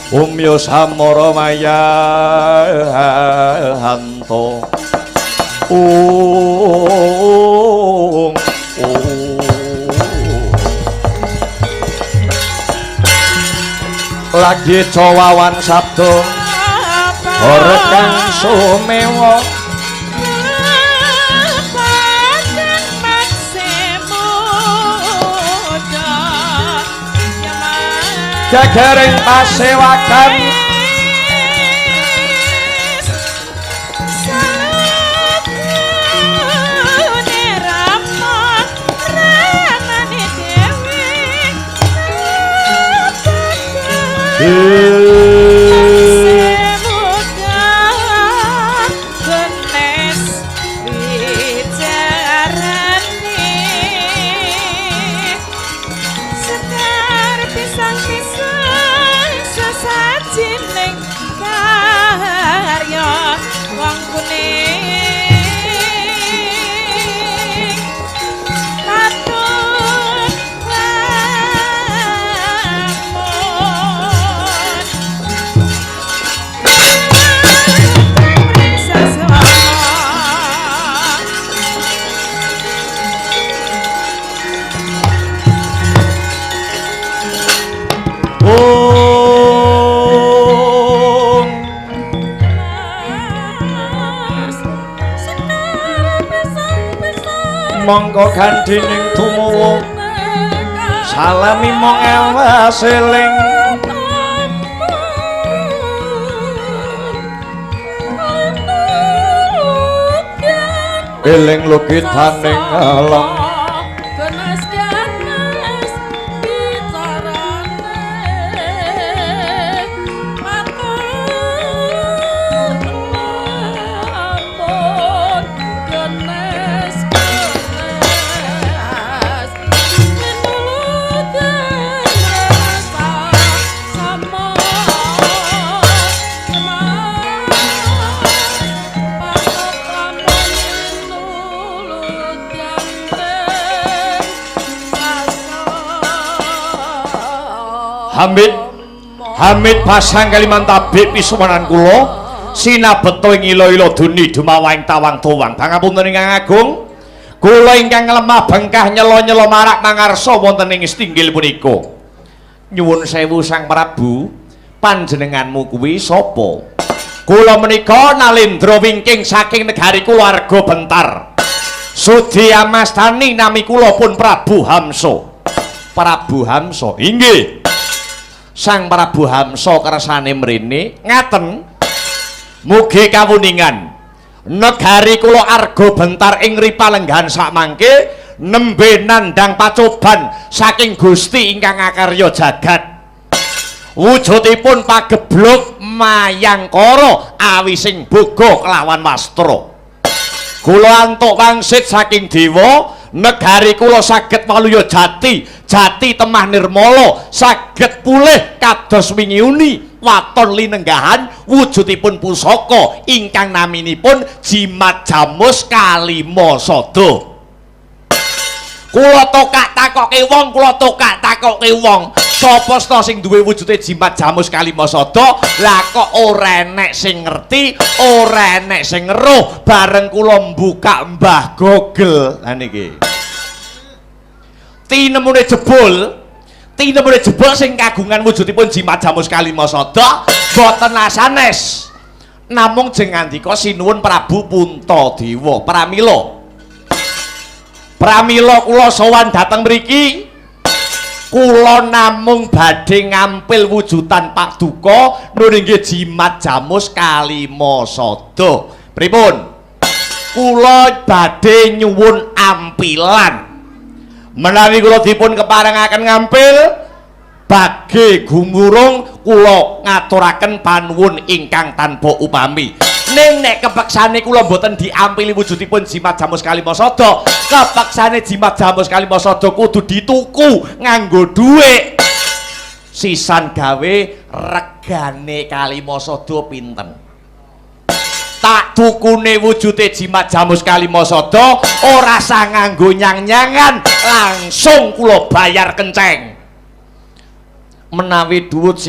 umyo samara maya hanto ung lagi cawawan sabda ora kang sumewa gegering pasewakan mongko gandhining tumuwuh salami mong awas eling eling lukitaning along Hamid Hamid pasang Kalimantan tabik pisuwanan kula Sinabeta ing ila-ila duni dumawahing tawang tuwang. Pangapunten ingkang agung, kula ingkang lemah bengkah nyela-nyela marak mangarsa wonten ing stinggil punika. Nyuwun sewu Sang Prabu, panjenenganmu kuwi sapa? Kula menika Nalendra wingking saking negari kulawarga Bentar. Sudi amastani nami kula pun Prabu Hamsa. Prabu Hamsa, inggih. Sang Prabu Hamsa kersane mrene ngaten. Mugi kawuningan negari kula Arga Bentar ing Ripalenggahan sakmangke nembe nandhang pacoban saking Gusti ingkang akarya jagat. Wujudipun pagebluk mayangkara awising boga kelawan wastra. Kula antuk wangsit saking dewa, negari kula saged waluya jati, jati temah nirmala, saged pulih kados wingi uni waton linenggahan wujudipun pusaka ingkang naminipun Jimat Jamus Kalima Sada. Kula tokak takoke wong, kula tokak takoke wong, sapa sta sing duwe wujude Jimat Jamus Kalima Sada? Lah kok ora enek sing ngerti, ora enek sing ngeruh. Bareng kula mbukak Mbah Google. Lah niki tinemune jebul, tinemune jebul sing kagungan wujudipun Jimat Jamus Kalima Sada boten asanes. Namung jeng ngandika sinuwun Prabu Puntadewa. Pramila Pramila kula sowan dhateng mriki, kula namung badhe ngampil wujudan paduka nun inggih Jimat Jamus Kalima Sada. Pripun? Kula badhe nyuwun ampilan. Menawi kula dipun keparengaken ngampil bage gumurung kula ngaturaken panuwun ingkang tanpa upami. Ning nek kepeksane kula mboten diampili wujudipun Jimat Jamus Kalima Sada, kepeksane Jimat Jamus Kalima Sada kudu dituku nganggo dhuwit. Sisan gawe regane Kalima Sada pinten? Tak tukune wujude Jimat Jamus Kalima Sada ora sah nganggo nyang-nyangan, langsung kula bayar kenceng. Menawi duit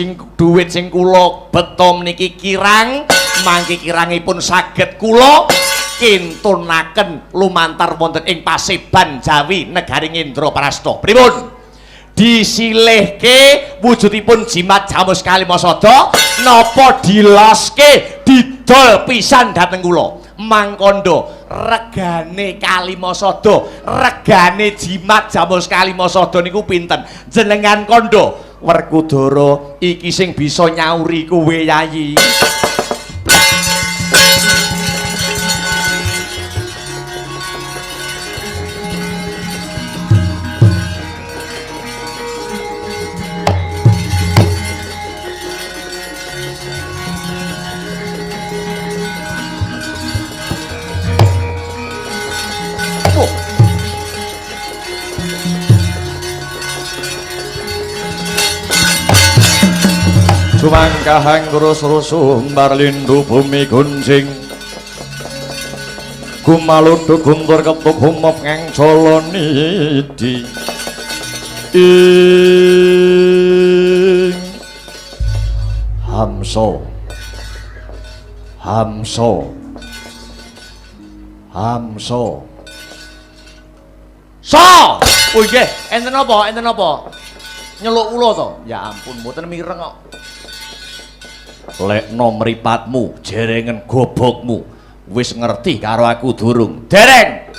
sing kula beto meniki kirang, mangke kirangipun saged kula kintunaken lumantar wonten ing Paseban Jawi negari Indraprasta. Pripun? Disilihke wujudipun Jimat Jamus Kalima Sada napa diloske didol pisan dhateng kula? Mangkondo regane Kalima Sada, regane Jimat Jamus Kalima Sada niku pinten? Jenengan kondo Werkudara iki sing bisa nyauri kowe Yayi. Sumangkahang rus-rusum barlindu bumi gunjing gumaludu guntur ketuk humop ngang cala nidi ing Hamsa Hamsa Hamsa Sa. Oh nggih, enten apa? Enten apa? Nyeluk kula to? Ya ampun, mboten mireng kok. Lekno mripatmu, jerengen gobokmu. Wis ngerti karo aku durung? Dereng.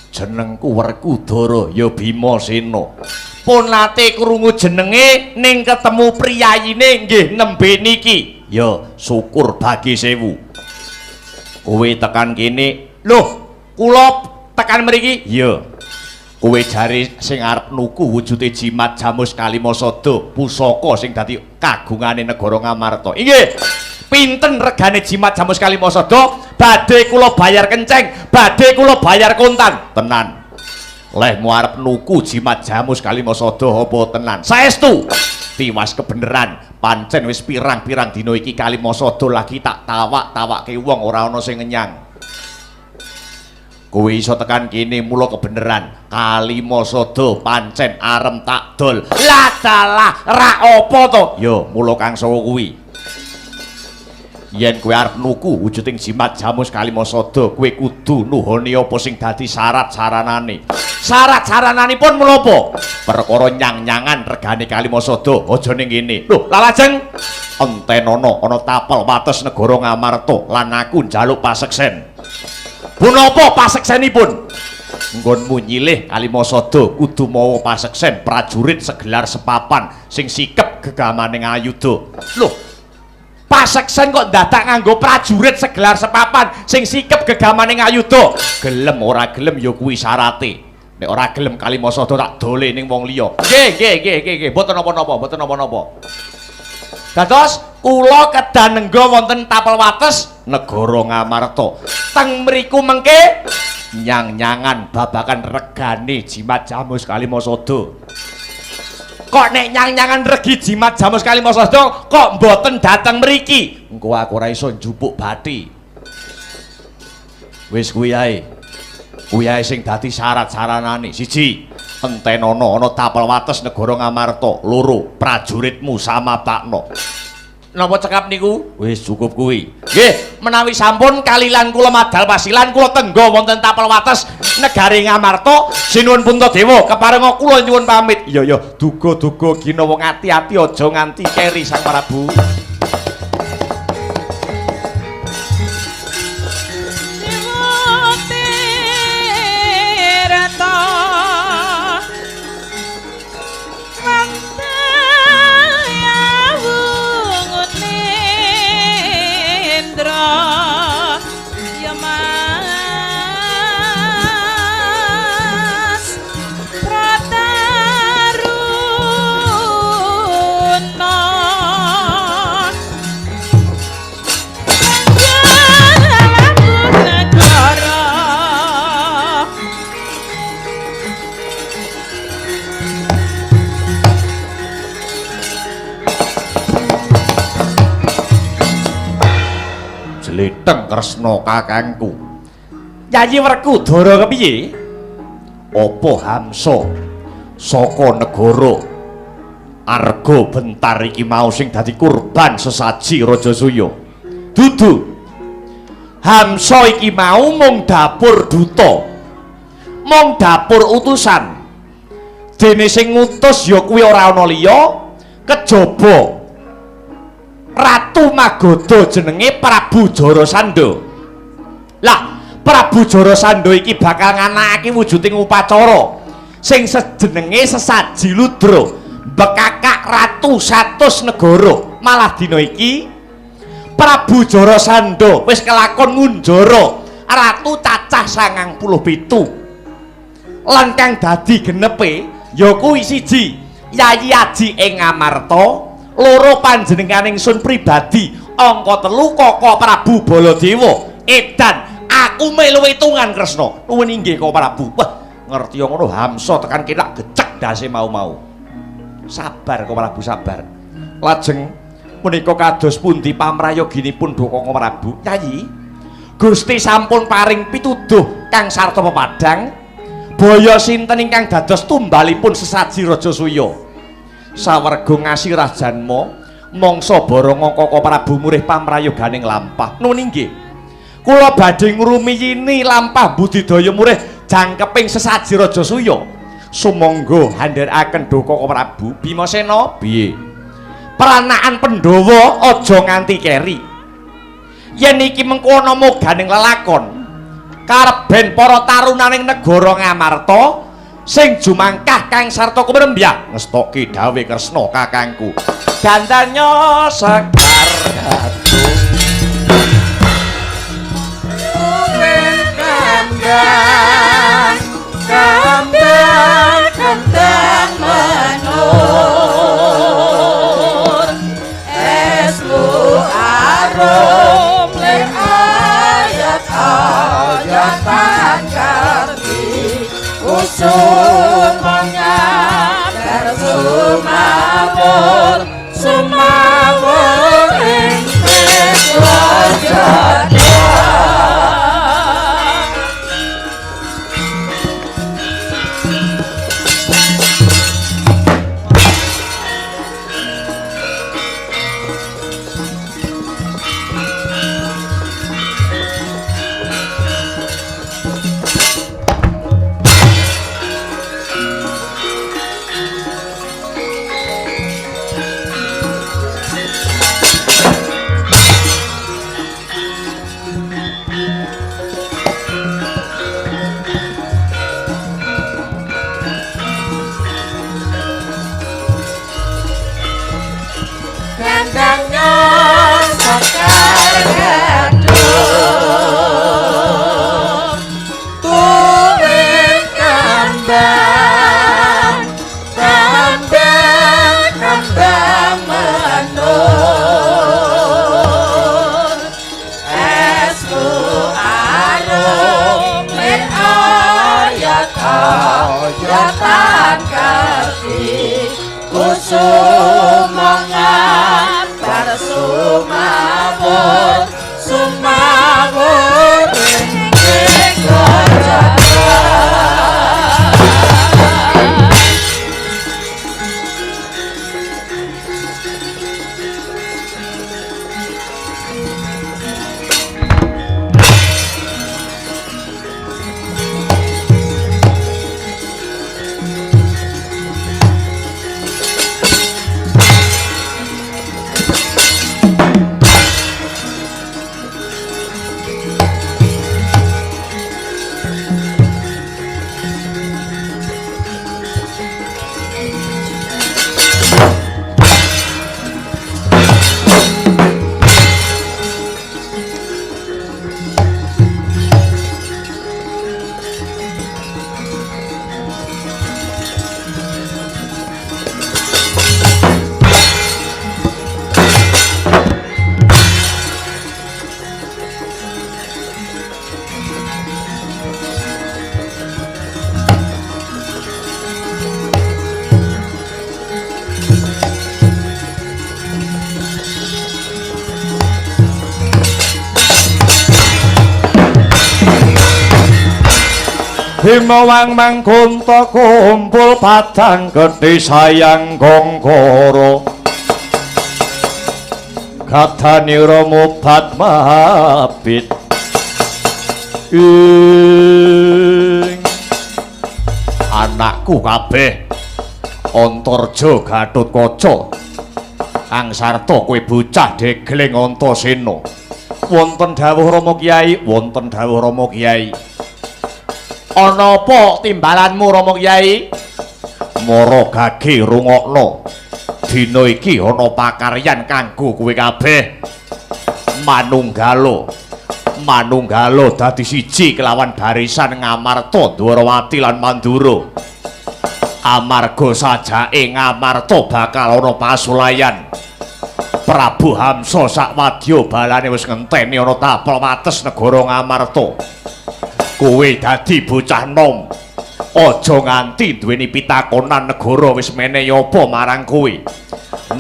Jenengku Werkudara ya Bimasena. Pun nate krungu jenenge ning ketemu priyayine nggih nembe niki. Ya syukur bagi sewu. Kowe tekan kene. Loh, kula tekan mriki? Iya. Kowe jare sing arep nuku wujude Jimat Jamus Kalima Sada, pusaka sing dadi kagungane negara Ngamarta. Inggih. Pinten regane Jimat Jamus Kalima Sada? Badhe kula bayar kenceng, badhe kula bayar kontan. Tenan. Lehmu arep nuku Jimat Jamus Kalima Sada apa tenan? Saestu. Tiwas kebeneran, pancen wis pirang-pirang dina iki Kalima Sada lagi tak tawak-tawakke wong ora ana sing ngenyang. Kowe iso tekan kene mula kebeneran Kalima Sada pancen arem tak dol. Lah dalah ra apa to? Ya mula kang sawa kuwi. Yen kowe arep nuku wujuding jimat jamus Kalimasada, kowe kudu nuhoni apa sing dadi syarat saranane. Syarat sarananipun menapa? Perkara nyang-nyangan regane Kalimasada aja ning kene. Lho, lajeng entenono ana tapel wates negara Ngamarta lan aku njaluk paseksen. Punapa paseksenipun? Nggonmu nyilih Kalimasada kudu mawa paseksen prajurit segelar sepapan sing sikep gegamaning ayuda. Lho, paseksen kok dadak nganggo prajurit segelar sepapan sing sikep gegamaning ayuda? Gelem ora gelem ya kuwi syarate. Nek ora gelem Kalimasada tak dole ning wong liya. Nggih, nggih, nggih, nggih, nggih, mboten napa-napa, mboten napa-napa. Dados kula kedah nengga wonten tapel wates negara Ngamarta. Teng mriku mengke nyang-nyangan babakan regane jimat jamus Kalimasada. Kok nek nyang-nyangan regi jimat jamus Kalimasada kok mboten dateng mriki? Engko aku ora iso njupuk bathi. Wis kuwi ae. Kuwi ae sing dadi syarat saranane. Siji, entenono ana tapel wates negara Ngamarta. Loro, prajuritmu samapakno. Napa cekap niku? Wis cukup kuwi. Nggih, menawi sampun kalilan kula madal pasilan kula tengga wonten tapel wates negari Ngamarta. Sinuwun Puntadewa, keparenga kula nyuwun pamit. Iya ya, duga-duga ginawa ati-ati aja nganti keri Sang Prabu. Jleteng Kresna kakangku. Yayi Werkudara kepiye? Apa hamsa saka negara Arga Bentar iki mau sing dadi kurban sesaji Raja Suya? Dudu. Hamsa iki mau mung dapur duta. Mung dapur utusan. Dene sing ngutus ya kuwi ora ana liya kejaba Ratu Magadha jenenge Prabu Jarasandha. Lah, Prabu Jarasandha iki bakal nganakake wujuding upacara sing sejenenge sesaji ludra bekakak ratu 100 negara. Malah dina iki Prabu Jarasandha wis kelakon ngunjara ratu cacah 97. Lan kang dadi genepe ya kuwi siji Yayi Aji ing Ngamarta, loro panjenenganing sun pribadi, angka telu Koko Prabu Baladewa. Edan, aku melu hitungan Kresna. Nuwun inggih Koko Prabu. Wah, ngerti ngono hamsa tekan kene gecek ndase mau-mau. Sabar Koko Prabu, sabar. Lajeng punika kados pundi pamrayoginipun Koko Prabu? Yayi, Gusti sampun paring pituduh kang sarta pepadang baya sinten ingkang dados tumbalipun sesaji Raja Suya. Sawerga ngasih rajanma mangsa baranga Koko Prabu murih pamrayoganing lampah. Nuwun inggih. Kula badhe ngrumiyini lampah budidaya murih jangkeping sesaji Raja Suya. Sumangga handharaken duka Koko Prabu. Bimasena piye? Peranaan Pandhawa aja nganti keri. Yen iki mengko ana moganing lelakon karep ben para tarunaning negara Ngamarta sing jumangkah kang sarta kumrembyah ngestoki dawuh Kresna kakangku. Gandanya sekar gadung kandang kandang kandang menur esmu arum le ayat ayatan karti usul mengabar sumawur sumawur ing Himawang mangkunta kumpul padang gedhe sayang gongkoro kadanira mubat mabit ing anakku kabeh Antarja Gatotkaca Angsarta kowe bocah degling Antasena. Wonten dawuh Rama Kyai, wonten dawuh Rama Kyai. Ana apa timbalanmu Rama Kyai? Mara gage rungokno. Dina iki ana pakaryan kanggo kowe kabeh. Manunggala. Manunggala dadi siji kelawan barisan Ngamarta, Dwarawati lan Mandura. Amarga sajake Ngamarta bakal ana pasulayan. Prabu Hamsa sakwadya balane wis ngenteni ana tapel wates negara Ngamarta. Kowe dadi bocah nom, aja nganti duweni pitakonan negara wis menehi apa marang kowe.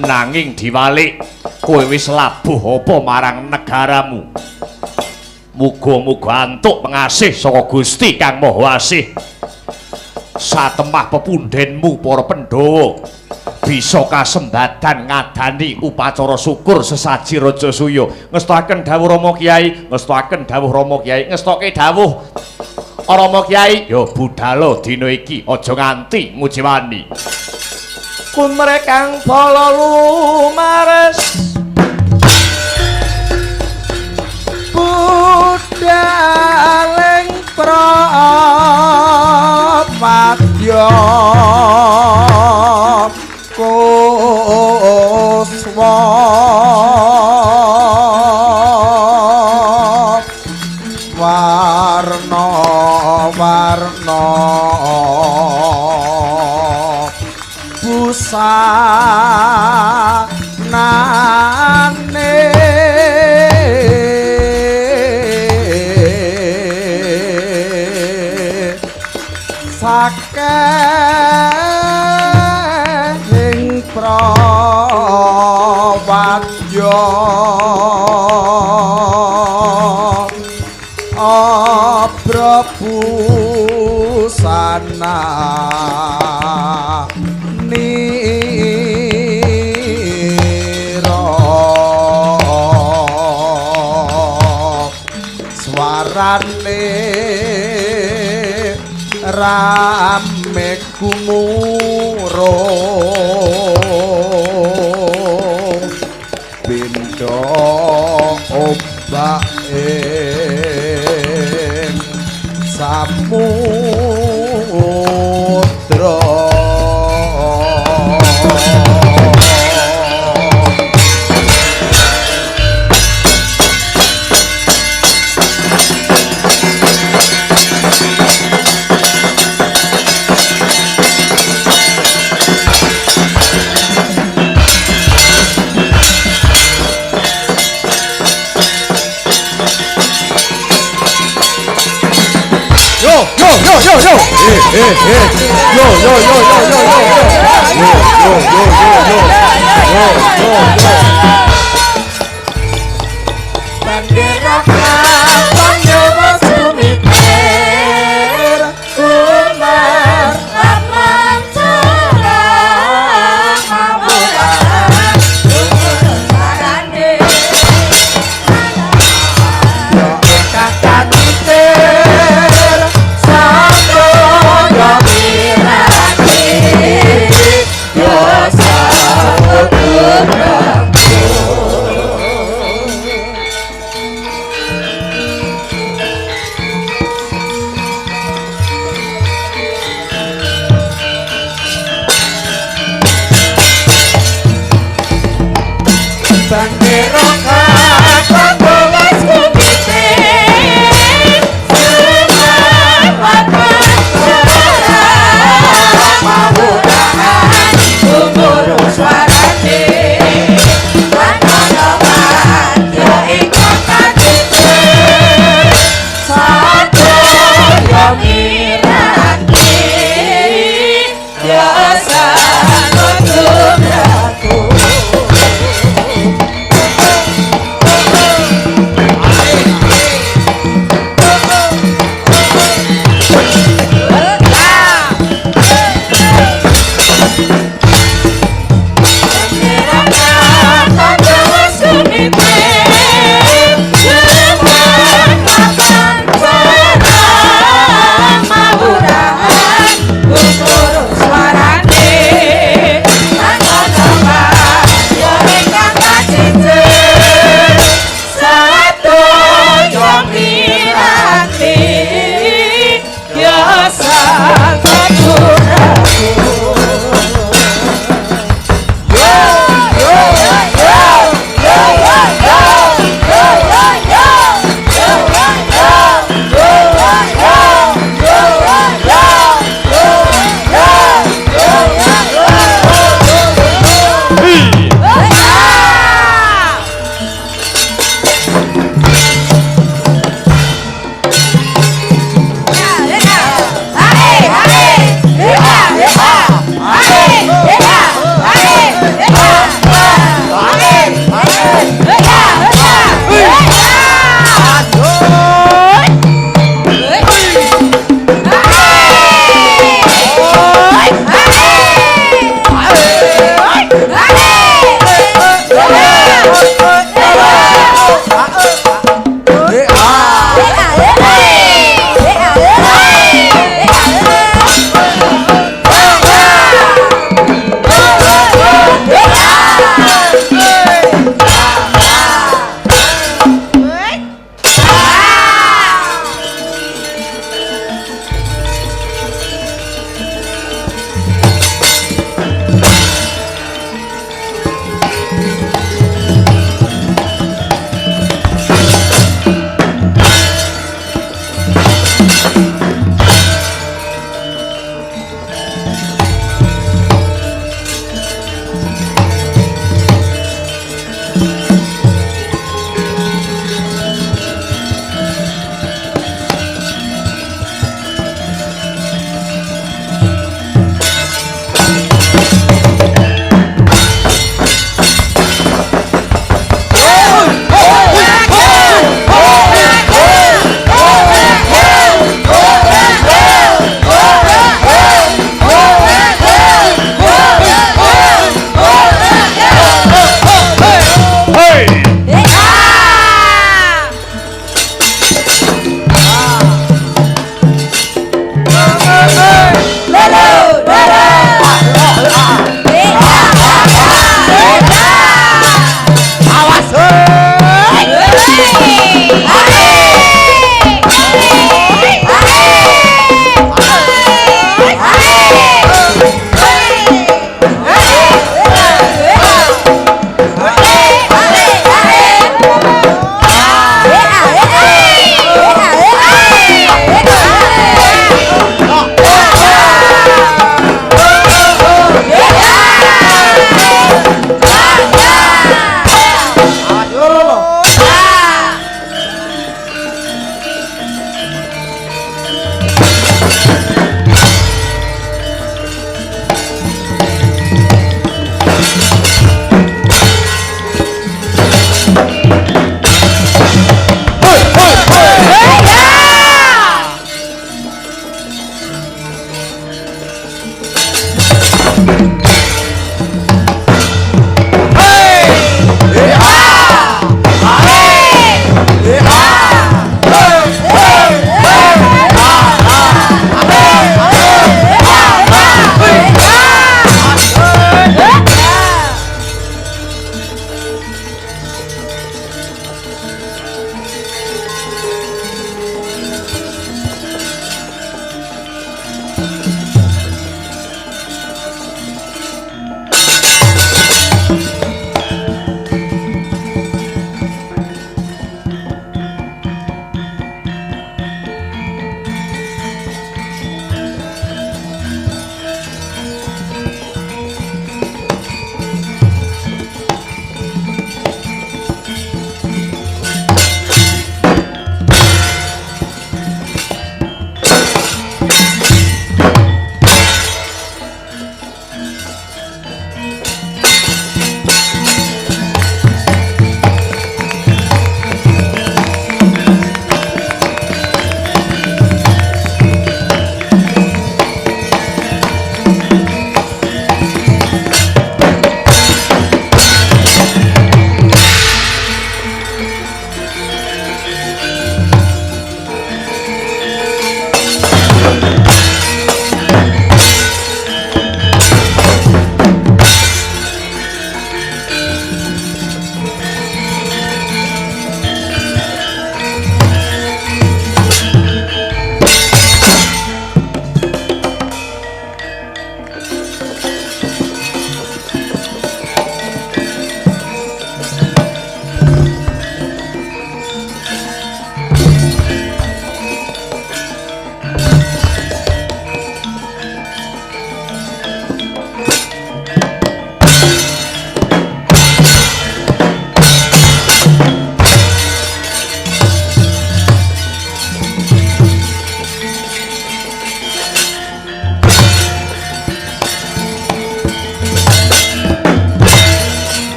Nanging diwalik, kowe wis labuh apa marang negaramu. Muga-muga antuk pengasih saka Gusti Kang Maha Asih. Satemah pepundhenmu para Pandhawa bisa kasembadan ngadani upacara syukur sesaji Raja Suya. Ngestokaken dawuh Rama Kyai, ngestokaken dawuh Rama Kyai, ngestoke dawuh Rama Kyai. Ya budhalo dina iki aja nganti ngucewani. Kumrekang bala lumares budhaling prapadya kuswa warna warna busanane saking prawadya abrabusana nira swarane rame gumuro benda ombak ing samudra. Yo yo yo yo yo yo yo yo yo yo yo yo yo yo yo. Bandhe Hey!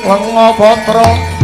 Lenga patra.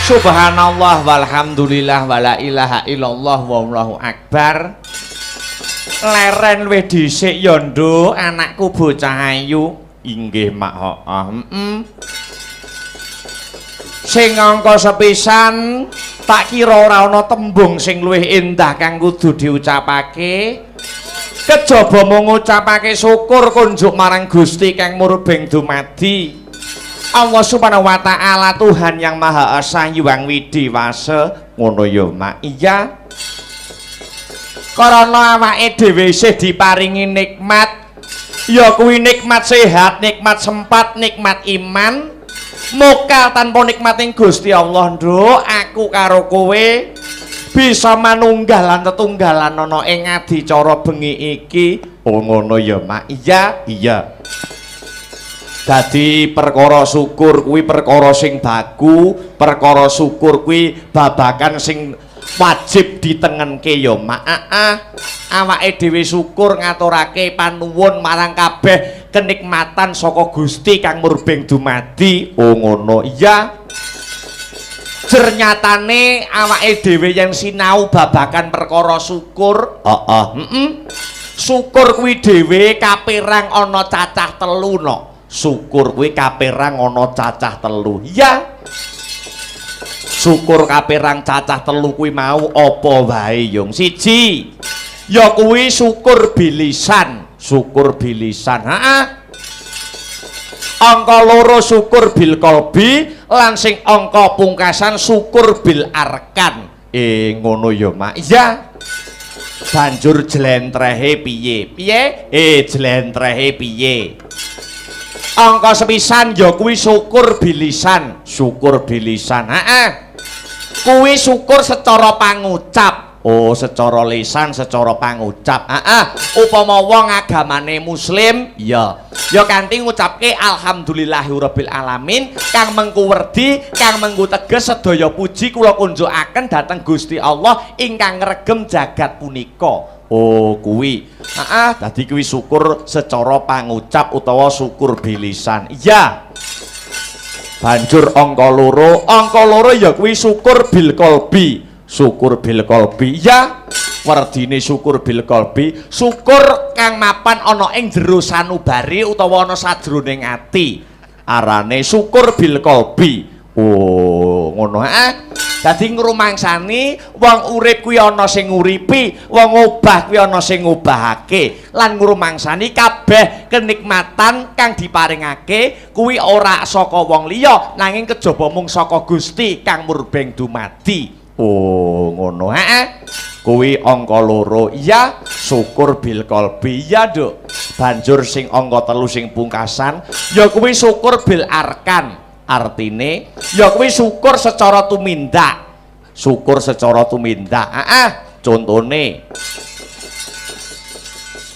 Subhanallah walhamdulillah wala ilaha illallah wallahu akbar. Leren luwih dhisik ya nduk, anakku bocah ayu. Inggih mak heeh. Sing angka sepisan tak kira ora ana tembung sing luwih endah kang kudu diucapake. Kejaba mung ngucapake syukur kunjuk marang Gusti kang murbeng dumadi. Allah Subhanahu wa ta'ala, Tuhan yang Maha Esa Hyang Widhi Wasa. Ngono ya mak. Iya. Karena awake dhewe isih diparingi nikmat, ya kuwi nikmat sehat, nikmat sempat, nikmat iman. Mokal tanpa nikmating Gusti Allah nduk, aku karo kowe bisa manunggal lan tetunggalan ana ing adicara bengi iki. Oh ngono ya mak. Iya, iya. Dadi perkara syukur kuwi perkara sing baku, perkara syukur kuwi babakan sing wajib ditengenke ya mak. Awake dhewe syukur ngaturake panuwun marang kabeh kenikmatan saka Gusti kang murbeng dumadi. Oh ngono. Iya. Jernyatane awake dhewe yen sinau babakan perkara syukur, heeh, heeh. Syukur kuwi dhewe kaperang ana cacah telu no. Syukur kuwi kaperang ana cacah telu. Ya. Syukur kaperang cacah telu kuwi mau apa wae, Yung? Siji, ya kuwi syukur bilisan, syukur bilisan. Heeh. Angka loro syukur bil qalbi lan sing angka pungkasan syukur bil arkan. Ngono ya, Mak. Iya. Banjur jlentrehe piye? Piye? Jlentrehe piye? Angka sepisan ya kuwi syukur bilisan, syukur bilisan. Heeh. Kuwi syukur secara pangucap. Oh, secara lisan, secara pangucap. Heeh. Upama wong agamane muslim, ya. Ya kanthi ngucapke alhamdulillahirabbil alamin kang mengku werdi, kang mengku teges sedaya puji kula kunjukaken dhateng Gusti Allah ingkang ngregem jagat punika. Oh, kuwi. Heeh, dadi kuwi syukur secara pangucap utawa syukur bilisan. Iya. Banjur angka loro ya kuwi syukur bil qalbi. Syukur bil qalbi. Iya. Werdine syukur bil qalbi, syukur kang mapan ana ing jero sanubari utawa ana sajroning ati. Arane syukur bil qalbi. Oh, ngono heeh. Dadi ngrumangsani wong urip kuwi ana sing nguripi, wong obah kuwi ana sing ngobahake, lan ngrumangsani kabeh kenikmatan kang diparingake kuwi ora saka wong liya nanging kejaba mung saka Gusti kang murbeng dumadi. Oh, ngono heeh. Kuwi angka loro. Iya, syukur bil qalbi. Iya, Nduk. Banjur sing angka telu sing pungkasan ya kuwi syukur bil arkan. Artine ya kuwi syukur secara tumindak. Syukur secara tumindak. Heeh, contone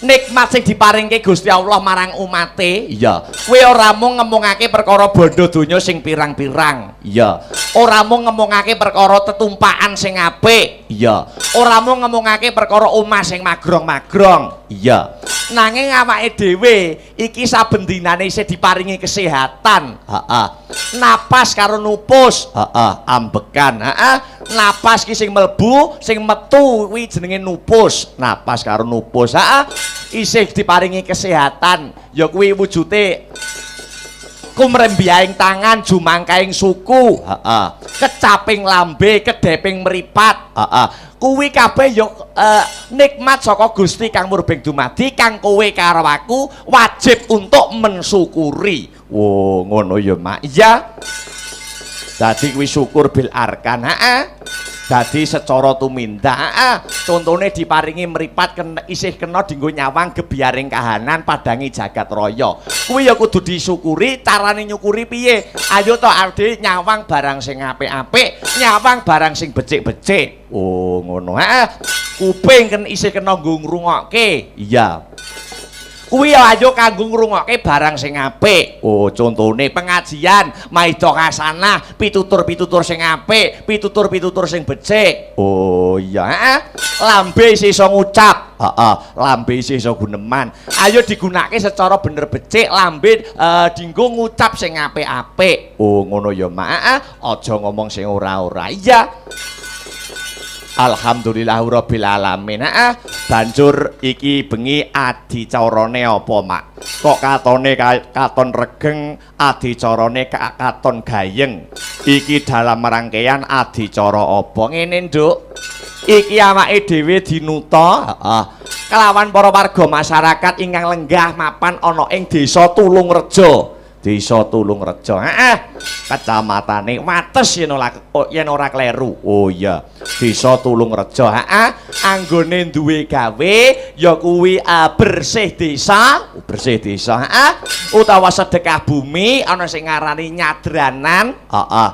nikmat sing diparingke Gusti Allah marang umate, iya, kuwi ora mung ngemungake perkara bondo donya sing pirang-pirang, iya, ora mung ngemungake perkara tetumpakan sing apik, iya, ora mung ngemungake perkara omah sing magrong-magrong, iya, nanging awake dhewe iki saben dinane isih diparingi kesehatan, heeh, napas karo nupus, heeh, ambekan, heeh, napas ki sing mlebu, sing metu kuwi jenenge nupus, napas karo nupus, heeh, isih diparingi kesehatan, ya kuwi wujude kumrembyaing tangan, jumangkaing suku, heeh, kecaping lambe, kedheping mripat, heeh, kuwi kabeh ya nikmat saka Gusti kang murbeng dumadi kang kowe karo aku wajib untuk mensyukuri. Wo, ngono ya, Mak. Iya. Dadi kuwi syukur bil arkan, heeh. Dadi secara tumindak, heeh. Contone diparingi mripat isih kena dienggo nyawang gebyaring kahanan padangi jagat raya. Kuwi ya kudu disyukuri, carane nyukuri piye? Ayo to awake nyawang barang sing apik-apik, nyawang barang sing becik-becik. Oh, ngono, heeh. Kuping ken isih kena nggo ngrungokke. Iya. Kuwi ya ayo kanggo ngrungokke barang sing apik. Oh, contone pengajian, maida hasanah, pitutur-pitutur sing apik, pitutur-pitutur sing becik. Oh iya, heeh. Lambe isih iso ngucap, heeh, lambe isih iso guneman. Ayo digunakake secara bener becik, lambe dienggo ngucap sing apik-apik. Oh, ngono ya, Mak. Heeh, aja ngomong sing ora-ora. Iya. Alhamdulillahirabbil alamin. Heeh. Banjur iki bengi adicarane apa, Mak? Kok katone katon regeng, adicarane katon gayeng. Iki dalam rangkaian adicara apa? Ngene, Nduk. Iki awake dhewe dinuta, heeh, kelawan para warga masyarakat ingkang lenggah mapan ana ing Desa Tulungrejo. Desa Tulungrejo. Heeh. Kecamatane Wates yen ora kleru. Oh iya, Desa Tulungrejo. Heeh. Anggone duwe gawe ya kuwi bersih desa, bersih desa, heeh. Utawa sedekah bumi ana sing ngarani nyadranan, heeh.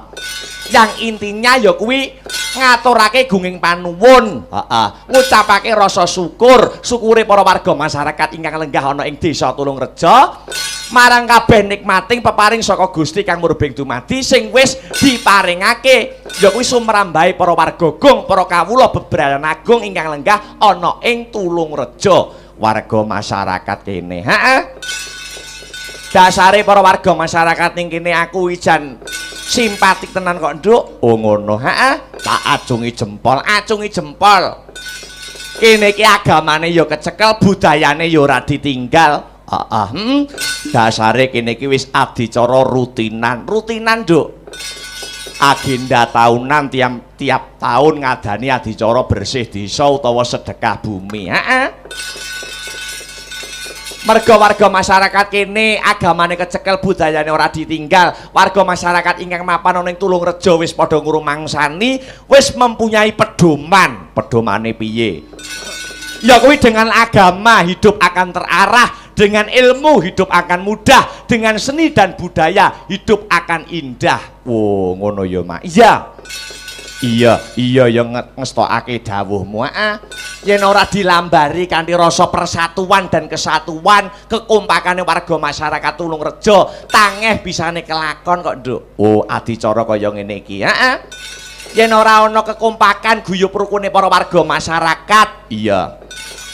Yang intinya ya kuwi ngaturake gunging panuwun, heeh, ngucapake rasa syukur, syukure para warga masyarakat ingkang lenggah ana ing Desa Tulungrejo marang kabeh nikmating peparing saka Gusti kang murbeng dumadi sing wis diparingake ya kuwi sumrambahe para warga gong, para kawula bebrayan agung ingkang lenggah ana ing Tulungrejo, warga masyarakat kene. Heeh. Dasare para warga masyarakat ning kene aku ijan simpatik tenan kok, Nduk. Oh ngono, heeh. Tak acungi jempol, acungi jempol. Kene iki agamane ya kecekel, budayane ya ora ditinggal. Heeh. Dasare kene iki wis adicara rutinan. Rutinan, Nduk. Agenda tahunan tiap tahun ngadani adicara bersih desa utawa sedekah bumi. Heeh. Merga warga masyarakat kene agamane kecekel, budayane ora ditinggal. Warga masyarakat ingkang mapan ana ing Tulungrejo wis padha ngrumangsani, wis mempunyai pedoman. Pedomane piye? Ya kuwi dengan agama hidup akan terarah, dengan ilmu hidup akan mudah, dengan seni dan budaya hidup akan indah. Wo, ngono ya, Mak. Iya. Iya, iya ya ngestokake dawuhmu. Heeh. Yen ora dilambari kanthi rasa persatuan dan kesatuan, kekompakane warga masyarakat Tulungrejo, tangeh bisane kelakon kok, Nduk. Oh, adicara kaya ngene iki. Heeh. Yen ora ana kekompakan guyub rukune para warga masyarakat, iya.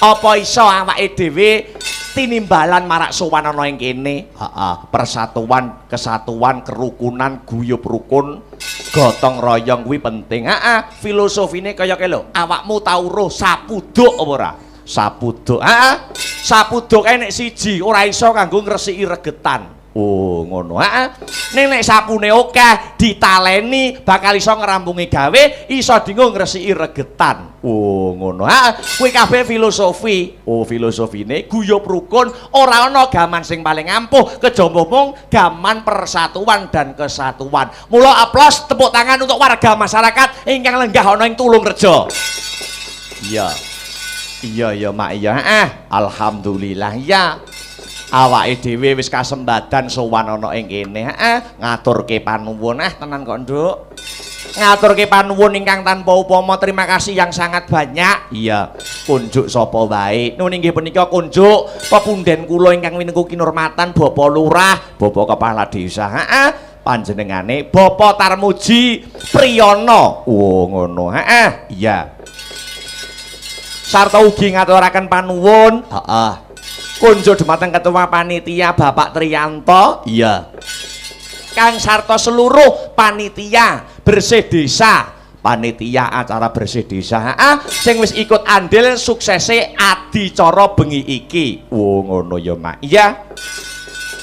Apa iso awake dhewe tinimbalan marak sowan ana ing kene? Heeh, persatuan, kesatuan, kerukunan, guyub rukun, gotong royong kuwi penting. Heeh, filosofine kaya kae lho. Awakmu tau roh sapuduk apa ora? Sapuduk. Heeh. Sapuduk kae nek siji ora iso kanggo ngresiki regetan. Oh, ngono. Heeh. Ning nek sapune akeh ditaleni bakal iso ngrampungi gawe, iso dienggo ngresiki regetan. Oh, ngono. Heeh. Kuwi kabeh filosofi. Oh, filosofine guyub rukun, ora ana gaman sing paling ampuh kejaba mung gaman persatuan dan kesatuan. Mula aplaus tepuk tangan untuk warga masyarakat ingkang lenggah ana ing Tulungrejo. Iya. Iya ya, Mak, iya. Heeh. Alhamdulillah ya. Awake dhewe wis kasembadan sowan ana ing kene. Heeh, ngaturke panuwun. Ah, tenan kok, Nduk. Ngaturke panuwun ingkang tanpa upama, terima kasih yang sangat banyak. Iya, kunjuk sapa wae. Nun inggih punika kunjuk pepunden kula ingkang winengku kinurmatan Bapak Lurah, Bapak Kepala Desa. Heeh, panjenengane Bapak Tarmuji Priyono. Oh, ngono. Heeh, iya. Sarta ugi ngaturaken panuwun. Heeh. Kunjuk dumateng Ketua Panitia Bapak Trianto. Iya. Kang sarta seluruh panitia bersih desa, panitia acara bersih desa, heeh, sing wis ikut andil suksese adicara bengi iki. Oh, ngono ya, Mak. Iya.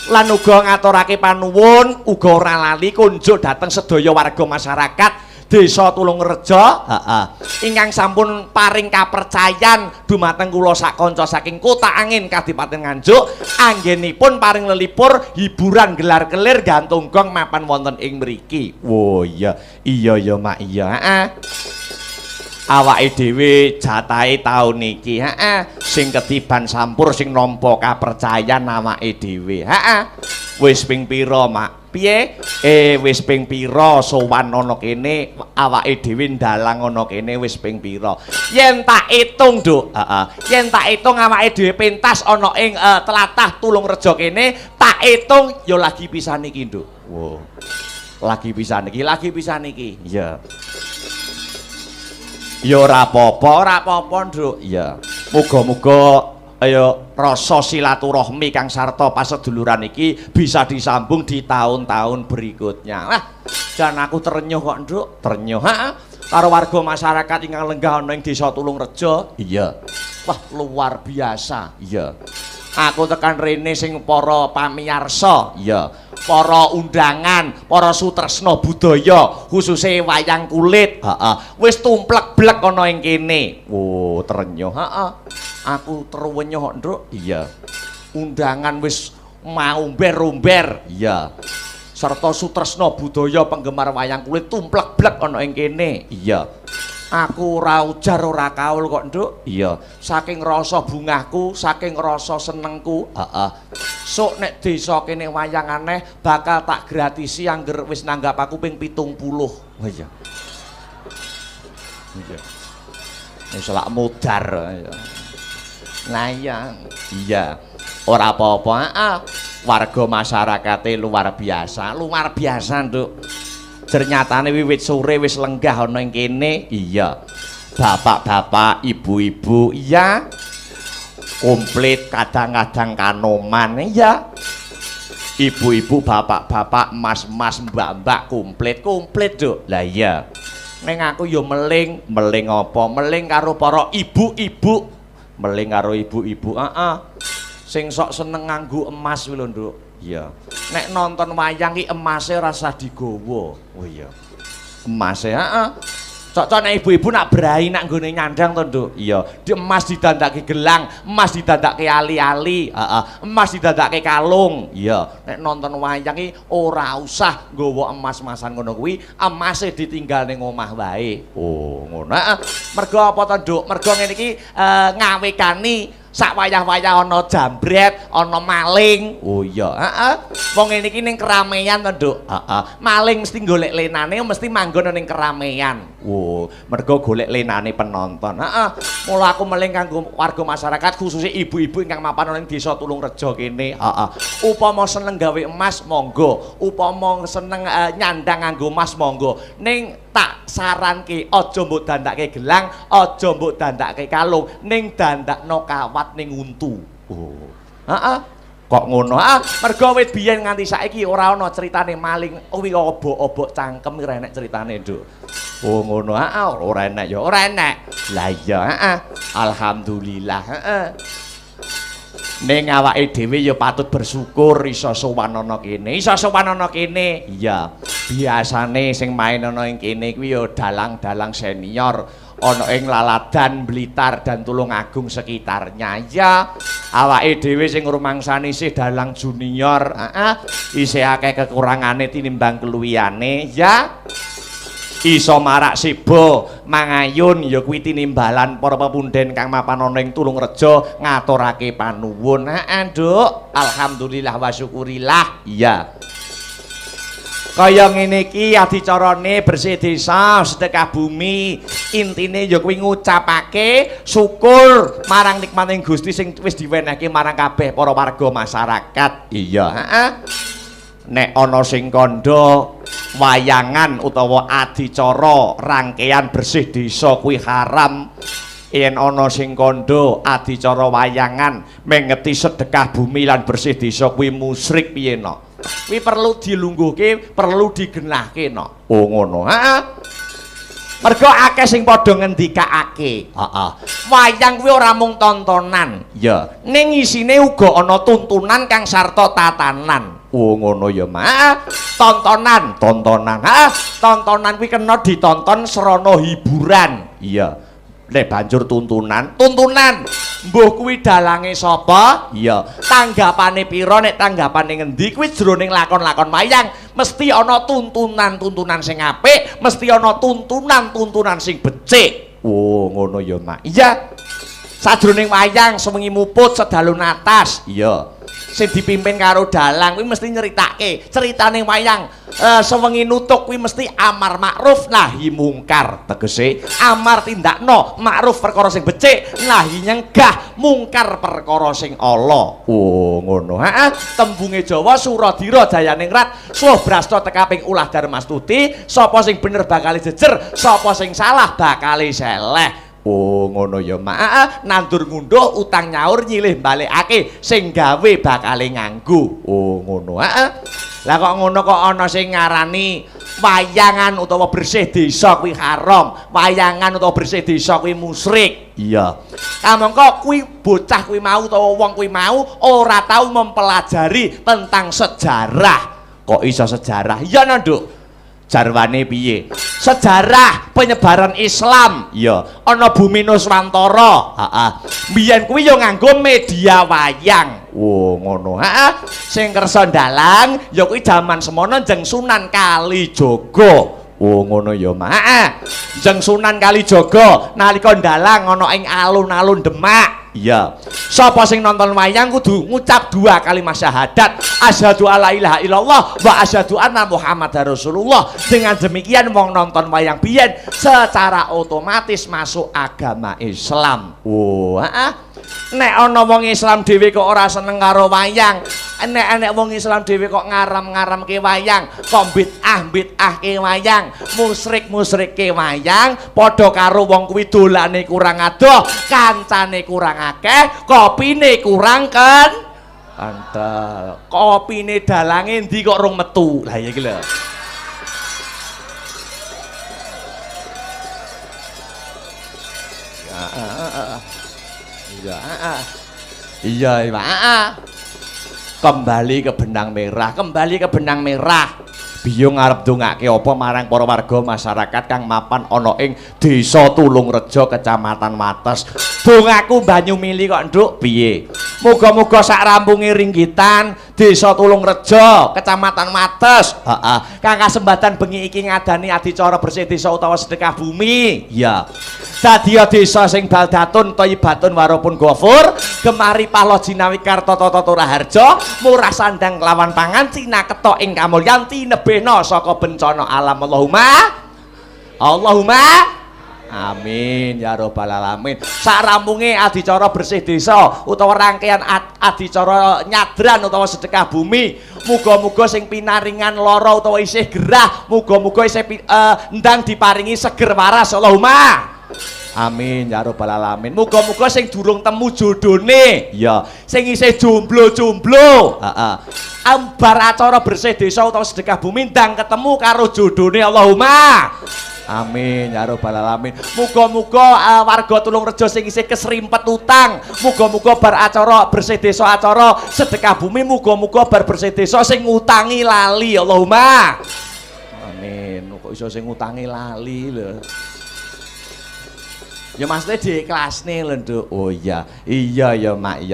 Lan uga ngaturake panuwun, uga ora lali kunjuk dhateng sedaya warga masyarakat Desa Tulungrejo, heeh, ingkang sampun paring kapercayan dumateng kula sak kanca saking Kota Angin Kadipaten Nganjuk, anggenipun paring lelipur hiburan gelar kelir gantung gong mapan wonten ing mriki. Oh iya, iya ya, Mak, iya, heeh. Awake dhewe jatahe taun iki, heeh, sing ketiban sampur sing nampa kapercayan awake dhewe, heeh. Wis ping pira, Mak? Piye? Wis ping pira sowan ana kene, awake dhewe ndalang ana kene wis ping pira? Yen tak itung, Nduk, heeh. Yen tak itung awake dhewe pentas ana ing tlatah Tulungrejo kene, tak itung ya lagi pisan iki, Nduk. Wo. Lagi pisan iki, lagi pisan iki. Iya. Ya ora apa-apa, ora apa-apa, Nduk. Iya. Muga-muga ayo rasa silaturahmi kang sarta paseduluran iki bisa disambung di tahun-tahun berikutnya. Wah, jan aku trenyuh kok, Nduk. Trenyuh, heeh. Karo warga masyarakat ingkang lenggah ana ing Desa Tulungrejo. Iya. Wah, luar biasa. Iya. Aku tekan rene sing para pamiyarsa, iya. Para undangan, para sutresna budaya, khususe wayang kulit, heeh. Wis tumplek-blek ana ing kene. Oh, trenyuh, heeh. Aku trenyuh kok, Nduk. Iya. Undangan wis maumber-umber, iya. Serta sutresna budaya penggemar wayang kulit tumplek-blek ana ing kene. Iya. Aku ora ujar ora kaul kok, Nduk. Iya. Saking rasa bungahku, saking rasa senengku, heeh. Sok nek desa kene wayang aneh bakal tak gratisi angger wis nanggap aku ping 70. Oh iya. Iya. Wis lak mudar. Nah iya. Iya. Ora apa-apa, heeh. Warga masyarakate luar biasa, luar biasa, Nduk. Ternyatane wiwit sore wis lenggah ana ing kene. Iya. Bapak-bapak, ibu-ibu, iya. Komplit kadang-kadang kanoman, iya. Ibu-ibu, bapak-bapak, mas-mas, mbak-mbak komplit, komplit, Nduk. Lah iya. Ning aku ya meling, meling apa? Meling karo para ibu-ibu. Meling karo ibu-ibu, heeh. Sing sok seneng nganggo emas kuwi lho, Nduk. Iya. Nek nonton wayang ki emase ora usah digawa. Oh iya. Emase, heeh. Cocok nek ibu-ibu nak brai nak nggone nyandang to, Nduk. Iya, di emas didandake gelang, emas didandake ali-ali, heeh, emas didandake kalung. Iya, nek nonton wayang ki ora usah nggawa emas-emasan ngono kuwi, emase ditinggal ning omah wae. Oh, ngono. Heeh. Mergo apa to, Nduk? Mergo ngene iki ngawekani sak wayah-wayah ana jambret, ana maling. Oh iya, heeh. Wong ngene iki ning keramaian to, Nduk. Heeh. Maling mesti golek lenane, mesti manggon ning keramaian. Oh, mergo golek lenane penonton. Heeh. Mula aku meling kanggo warga masyarakat khususnya ibu-ibu ingkang mapan ning desa Tulungrejo kene. Heeh. Upama seneng gawe emas monggo, upama seneng nyandang nganggo emas monggo. Ning tak saranke aja mbok dandake gelang, aja mbok dandake kalung, ning dandakno kawat ning untu. Oh. Heeh. Kok ngono? Ah, mergo wit biyen nganti saiki ora ana critane maling kuwi obok-obok cangkem ora enek critane, Nduk. Oh ngono. Heeh, ora enek ya, ora enek. Lah iya, heeh. Alhamdulillah, heeh. Ning awake dhewe ya patut bersyukur iso sowan ana kene. Iso sowan ana kene. Iya. Biasane sing main ana ing kene kuwi ya dalang-dalang senior ana ing Laladan, Blitar dan Tulungagung sekitarnya. Ya, awake dhewe sing ngrumangsani isih dalang junior, heeh, isih akeh kekurangane tinimbang keluwihane, ya. Iso marak siba mangayun ya kuwi tinimbalan para pepunden kang mapan ana ing Tulungrejo ngaturake panuwun. Heeh, Nduk. Alhamdulillah wa syukurillah. Iya. Kaya ngene iki adicarane bersih desa, sedekah bumi. Intine ya kuwi ngucapake syukur marang nikmating Gusti sing wis diwenehke marang kabeh para warga masyarakat. Iya, heeh. Nek ana sing kandha wayangan utawa adicara rangkaian bersih desa kuwi haram, yen ana sing kandha adicara wayangan mengeti sedekah bumi lan bersih desa kuwi musyrik piye no? Kuwi perlu dilungguhke, perlu digenahke no. Oh ngono. Heeh. Mergo akeh sing padha ngendikake. Heeh. Wayang kuwi ora mung tontonan. Ya, ning isine uga ana tuntunan kang sarta tatanan. Oh ngono ya, Mak. Tontonan, tontonan. Heeh, tontonan kuwi kena ditonton srana hiburan. Iya. Nek banjur tuntunan, tuntunan. Mbuh kuwi dalange sapa? Iya. Tanggapane pira, nek tanggapane ngendi kuwi jroning lakon-lakon wayang mesti ana tuntunan-tuntunan sing apik, mesti ana tuntunan-tuntunan sing becik. Oh, ngono ya, Mak. Iya. Sajroning wayang sewengi muput sedalu natas. Iya. Sing dipimpin karo dalang kuwi mesti nyeritake critane wayang. Sewengi nutuk kuwi mesti amar makruf nahi mungkar. Tegese amar tindakno makruf perkara sing becik, nahi nyegah mungkar perkara sing ala. Oh ngono. Heeh. Tembunge Jawa Suradira Jayaningrat suh brasta tekaping ulah darmastuti, sapa sing bener bakal jejer, sapa sing salah bakal seleh. Oh ngono ya, Mak. Nandur ngunduh utang nyaur nyilih balekake sing gawe bakale nganggo. Oh ngono. Heeh. Lah kok ngono kok ana sing ngarani wayangan utawa bersih desa kuwi haram, wayangan utawa bersih desa kuwi musyrik. Iya. Kamangka kuwi bocah kuwi mau utawa wong kuwi mau ora tau mempelajari tentang sejarah. Kok iso sejarah? Iya no, Nduk. Jarwane piye? Sejarah penyebaran Islam. Iya, ana bumi Nuswantara. Heeh. Biyen kuwi ya nganggo media wayang. Oh, ngono. Heeh. Sing kersa ndalang ya kuwi jaman semono Jeng Sunan Kalijaga. Oh, ngono ya, Mak. Heeh. Jeng Sunan Kalijaga nalika ndalang ana ing alun-alun Demak. Iya. Sapa sing nonton wayang kudu ngucap dua kalimat syahadat, asyhadu alla ilaha illallah wa asyhadu anna muhammadar rasulullah. Dengan demikian wong nonton wayang biyen secara otomatis masuk agama Islam. Oh, heeh. Nek ana wong Islam dhewe kok ora seneng karo wayang, nek enek wong Islam dhewe kok ngaram-ngaramke wayang, kok bid'ah-bid'ahke wayang, musyrik-musyrike wayang, padha karo wong kuwi dolane kurang adoh, kancane kurang akeh, kopine kurang kan kental. Kopine dalange endi kok rong metu. Lah iya iki lho. Ya, heeh. Ya, heeh. Iya, Pak. Heeh. Kembali ke benang merah, kembali ke benang merah. Biyung arep ndongake apa marang para warga masyarakat kang mapan ana ing Desa Tulungrejo, Kecamatan Wates. Dongaku banyu mili kok, Nduk, piye? Muga-muga sak rampunge ringgitan Desa Tulungrejo, Kecamatan Wates, heeh, kang kasembatan bengi iki ngadani adicara bersih desa utawa sedekah bumi. Iya. Dadiya desa sing baldatun thayyibatun warupun gofur, gemari palo jinawi karta tata raharja, murah sandang kelawan pangan, cinaketok ing kamulyan, tinebihna saka bencana alam. Allahumma Allahumma amin ya rabbal alamin. Sarampunge adicara bersih desa utawa rangkaian adicara nyadran utawa sedekah bumi, muga-muga sing pinaringan lara utawa isih gerah, muga-muga isih ndang diparingi seger waras. Allahumma amin ya rabbal alamin. Muga-muga sing durung temu jodone, ya, sing isih jomblo-jomblo, heeh, ambar acara bersih desa utawa sedekah bumi ndang ketemu karo jodone. Allahumma amin ya rabbal alamin. Muga-muga warga Tulungrejo sing isih kesrimpet utang, muga-muga bar acara bersih desa acara sedekah bumi, muga-muga bar bersih desa sing ngutangi lali. Allahumma amin. Kok iso sing ngutangi lali lho? Ya maksudnya diikhlasne lho, Nduk. Oh iya, iya ya, Mak, iya.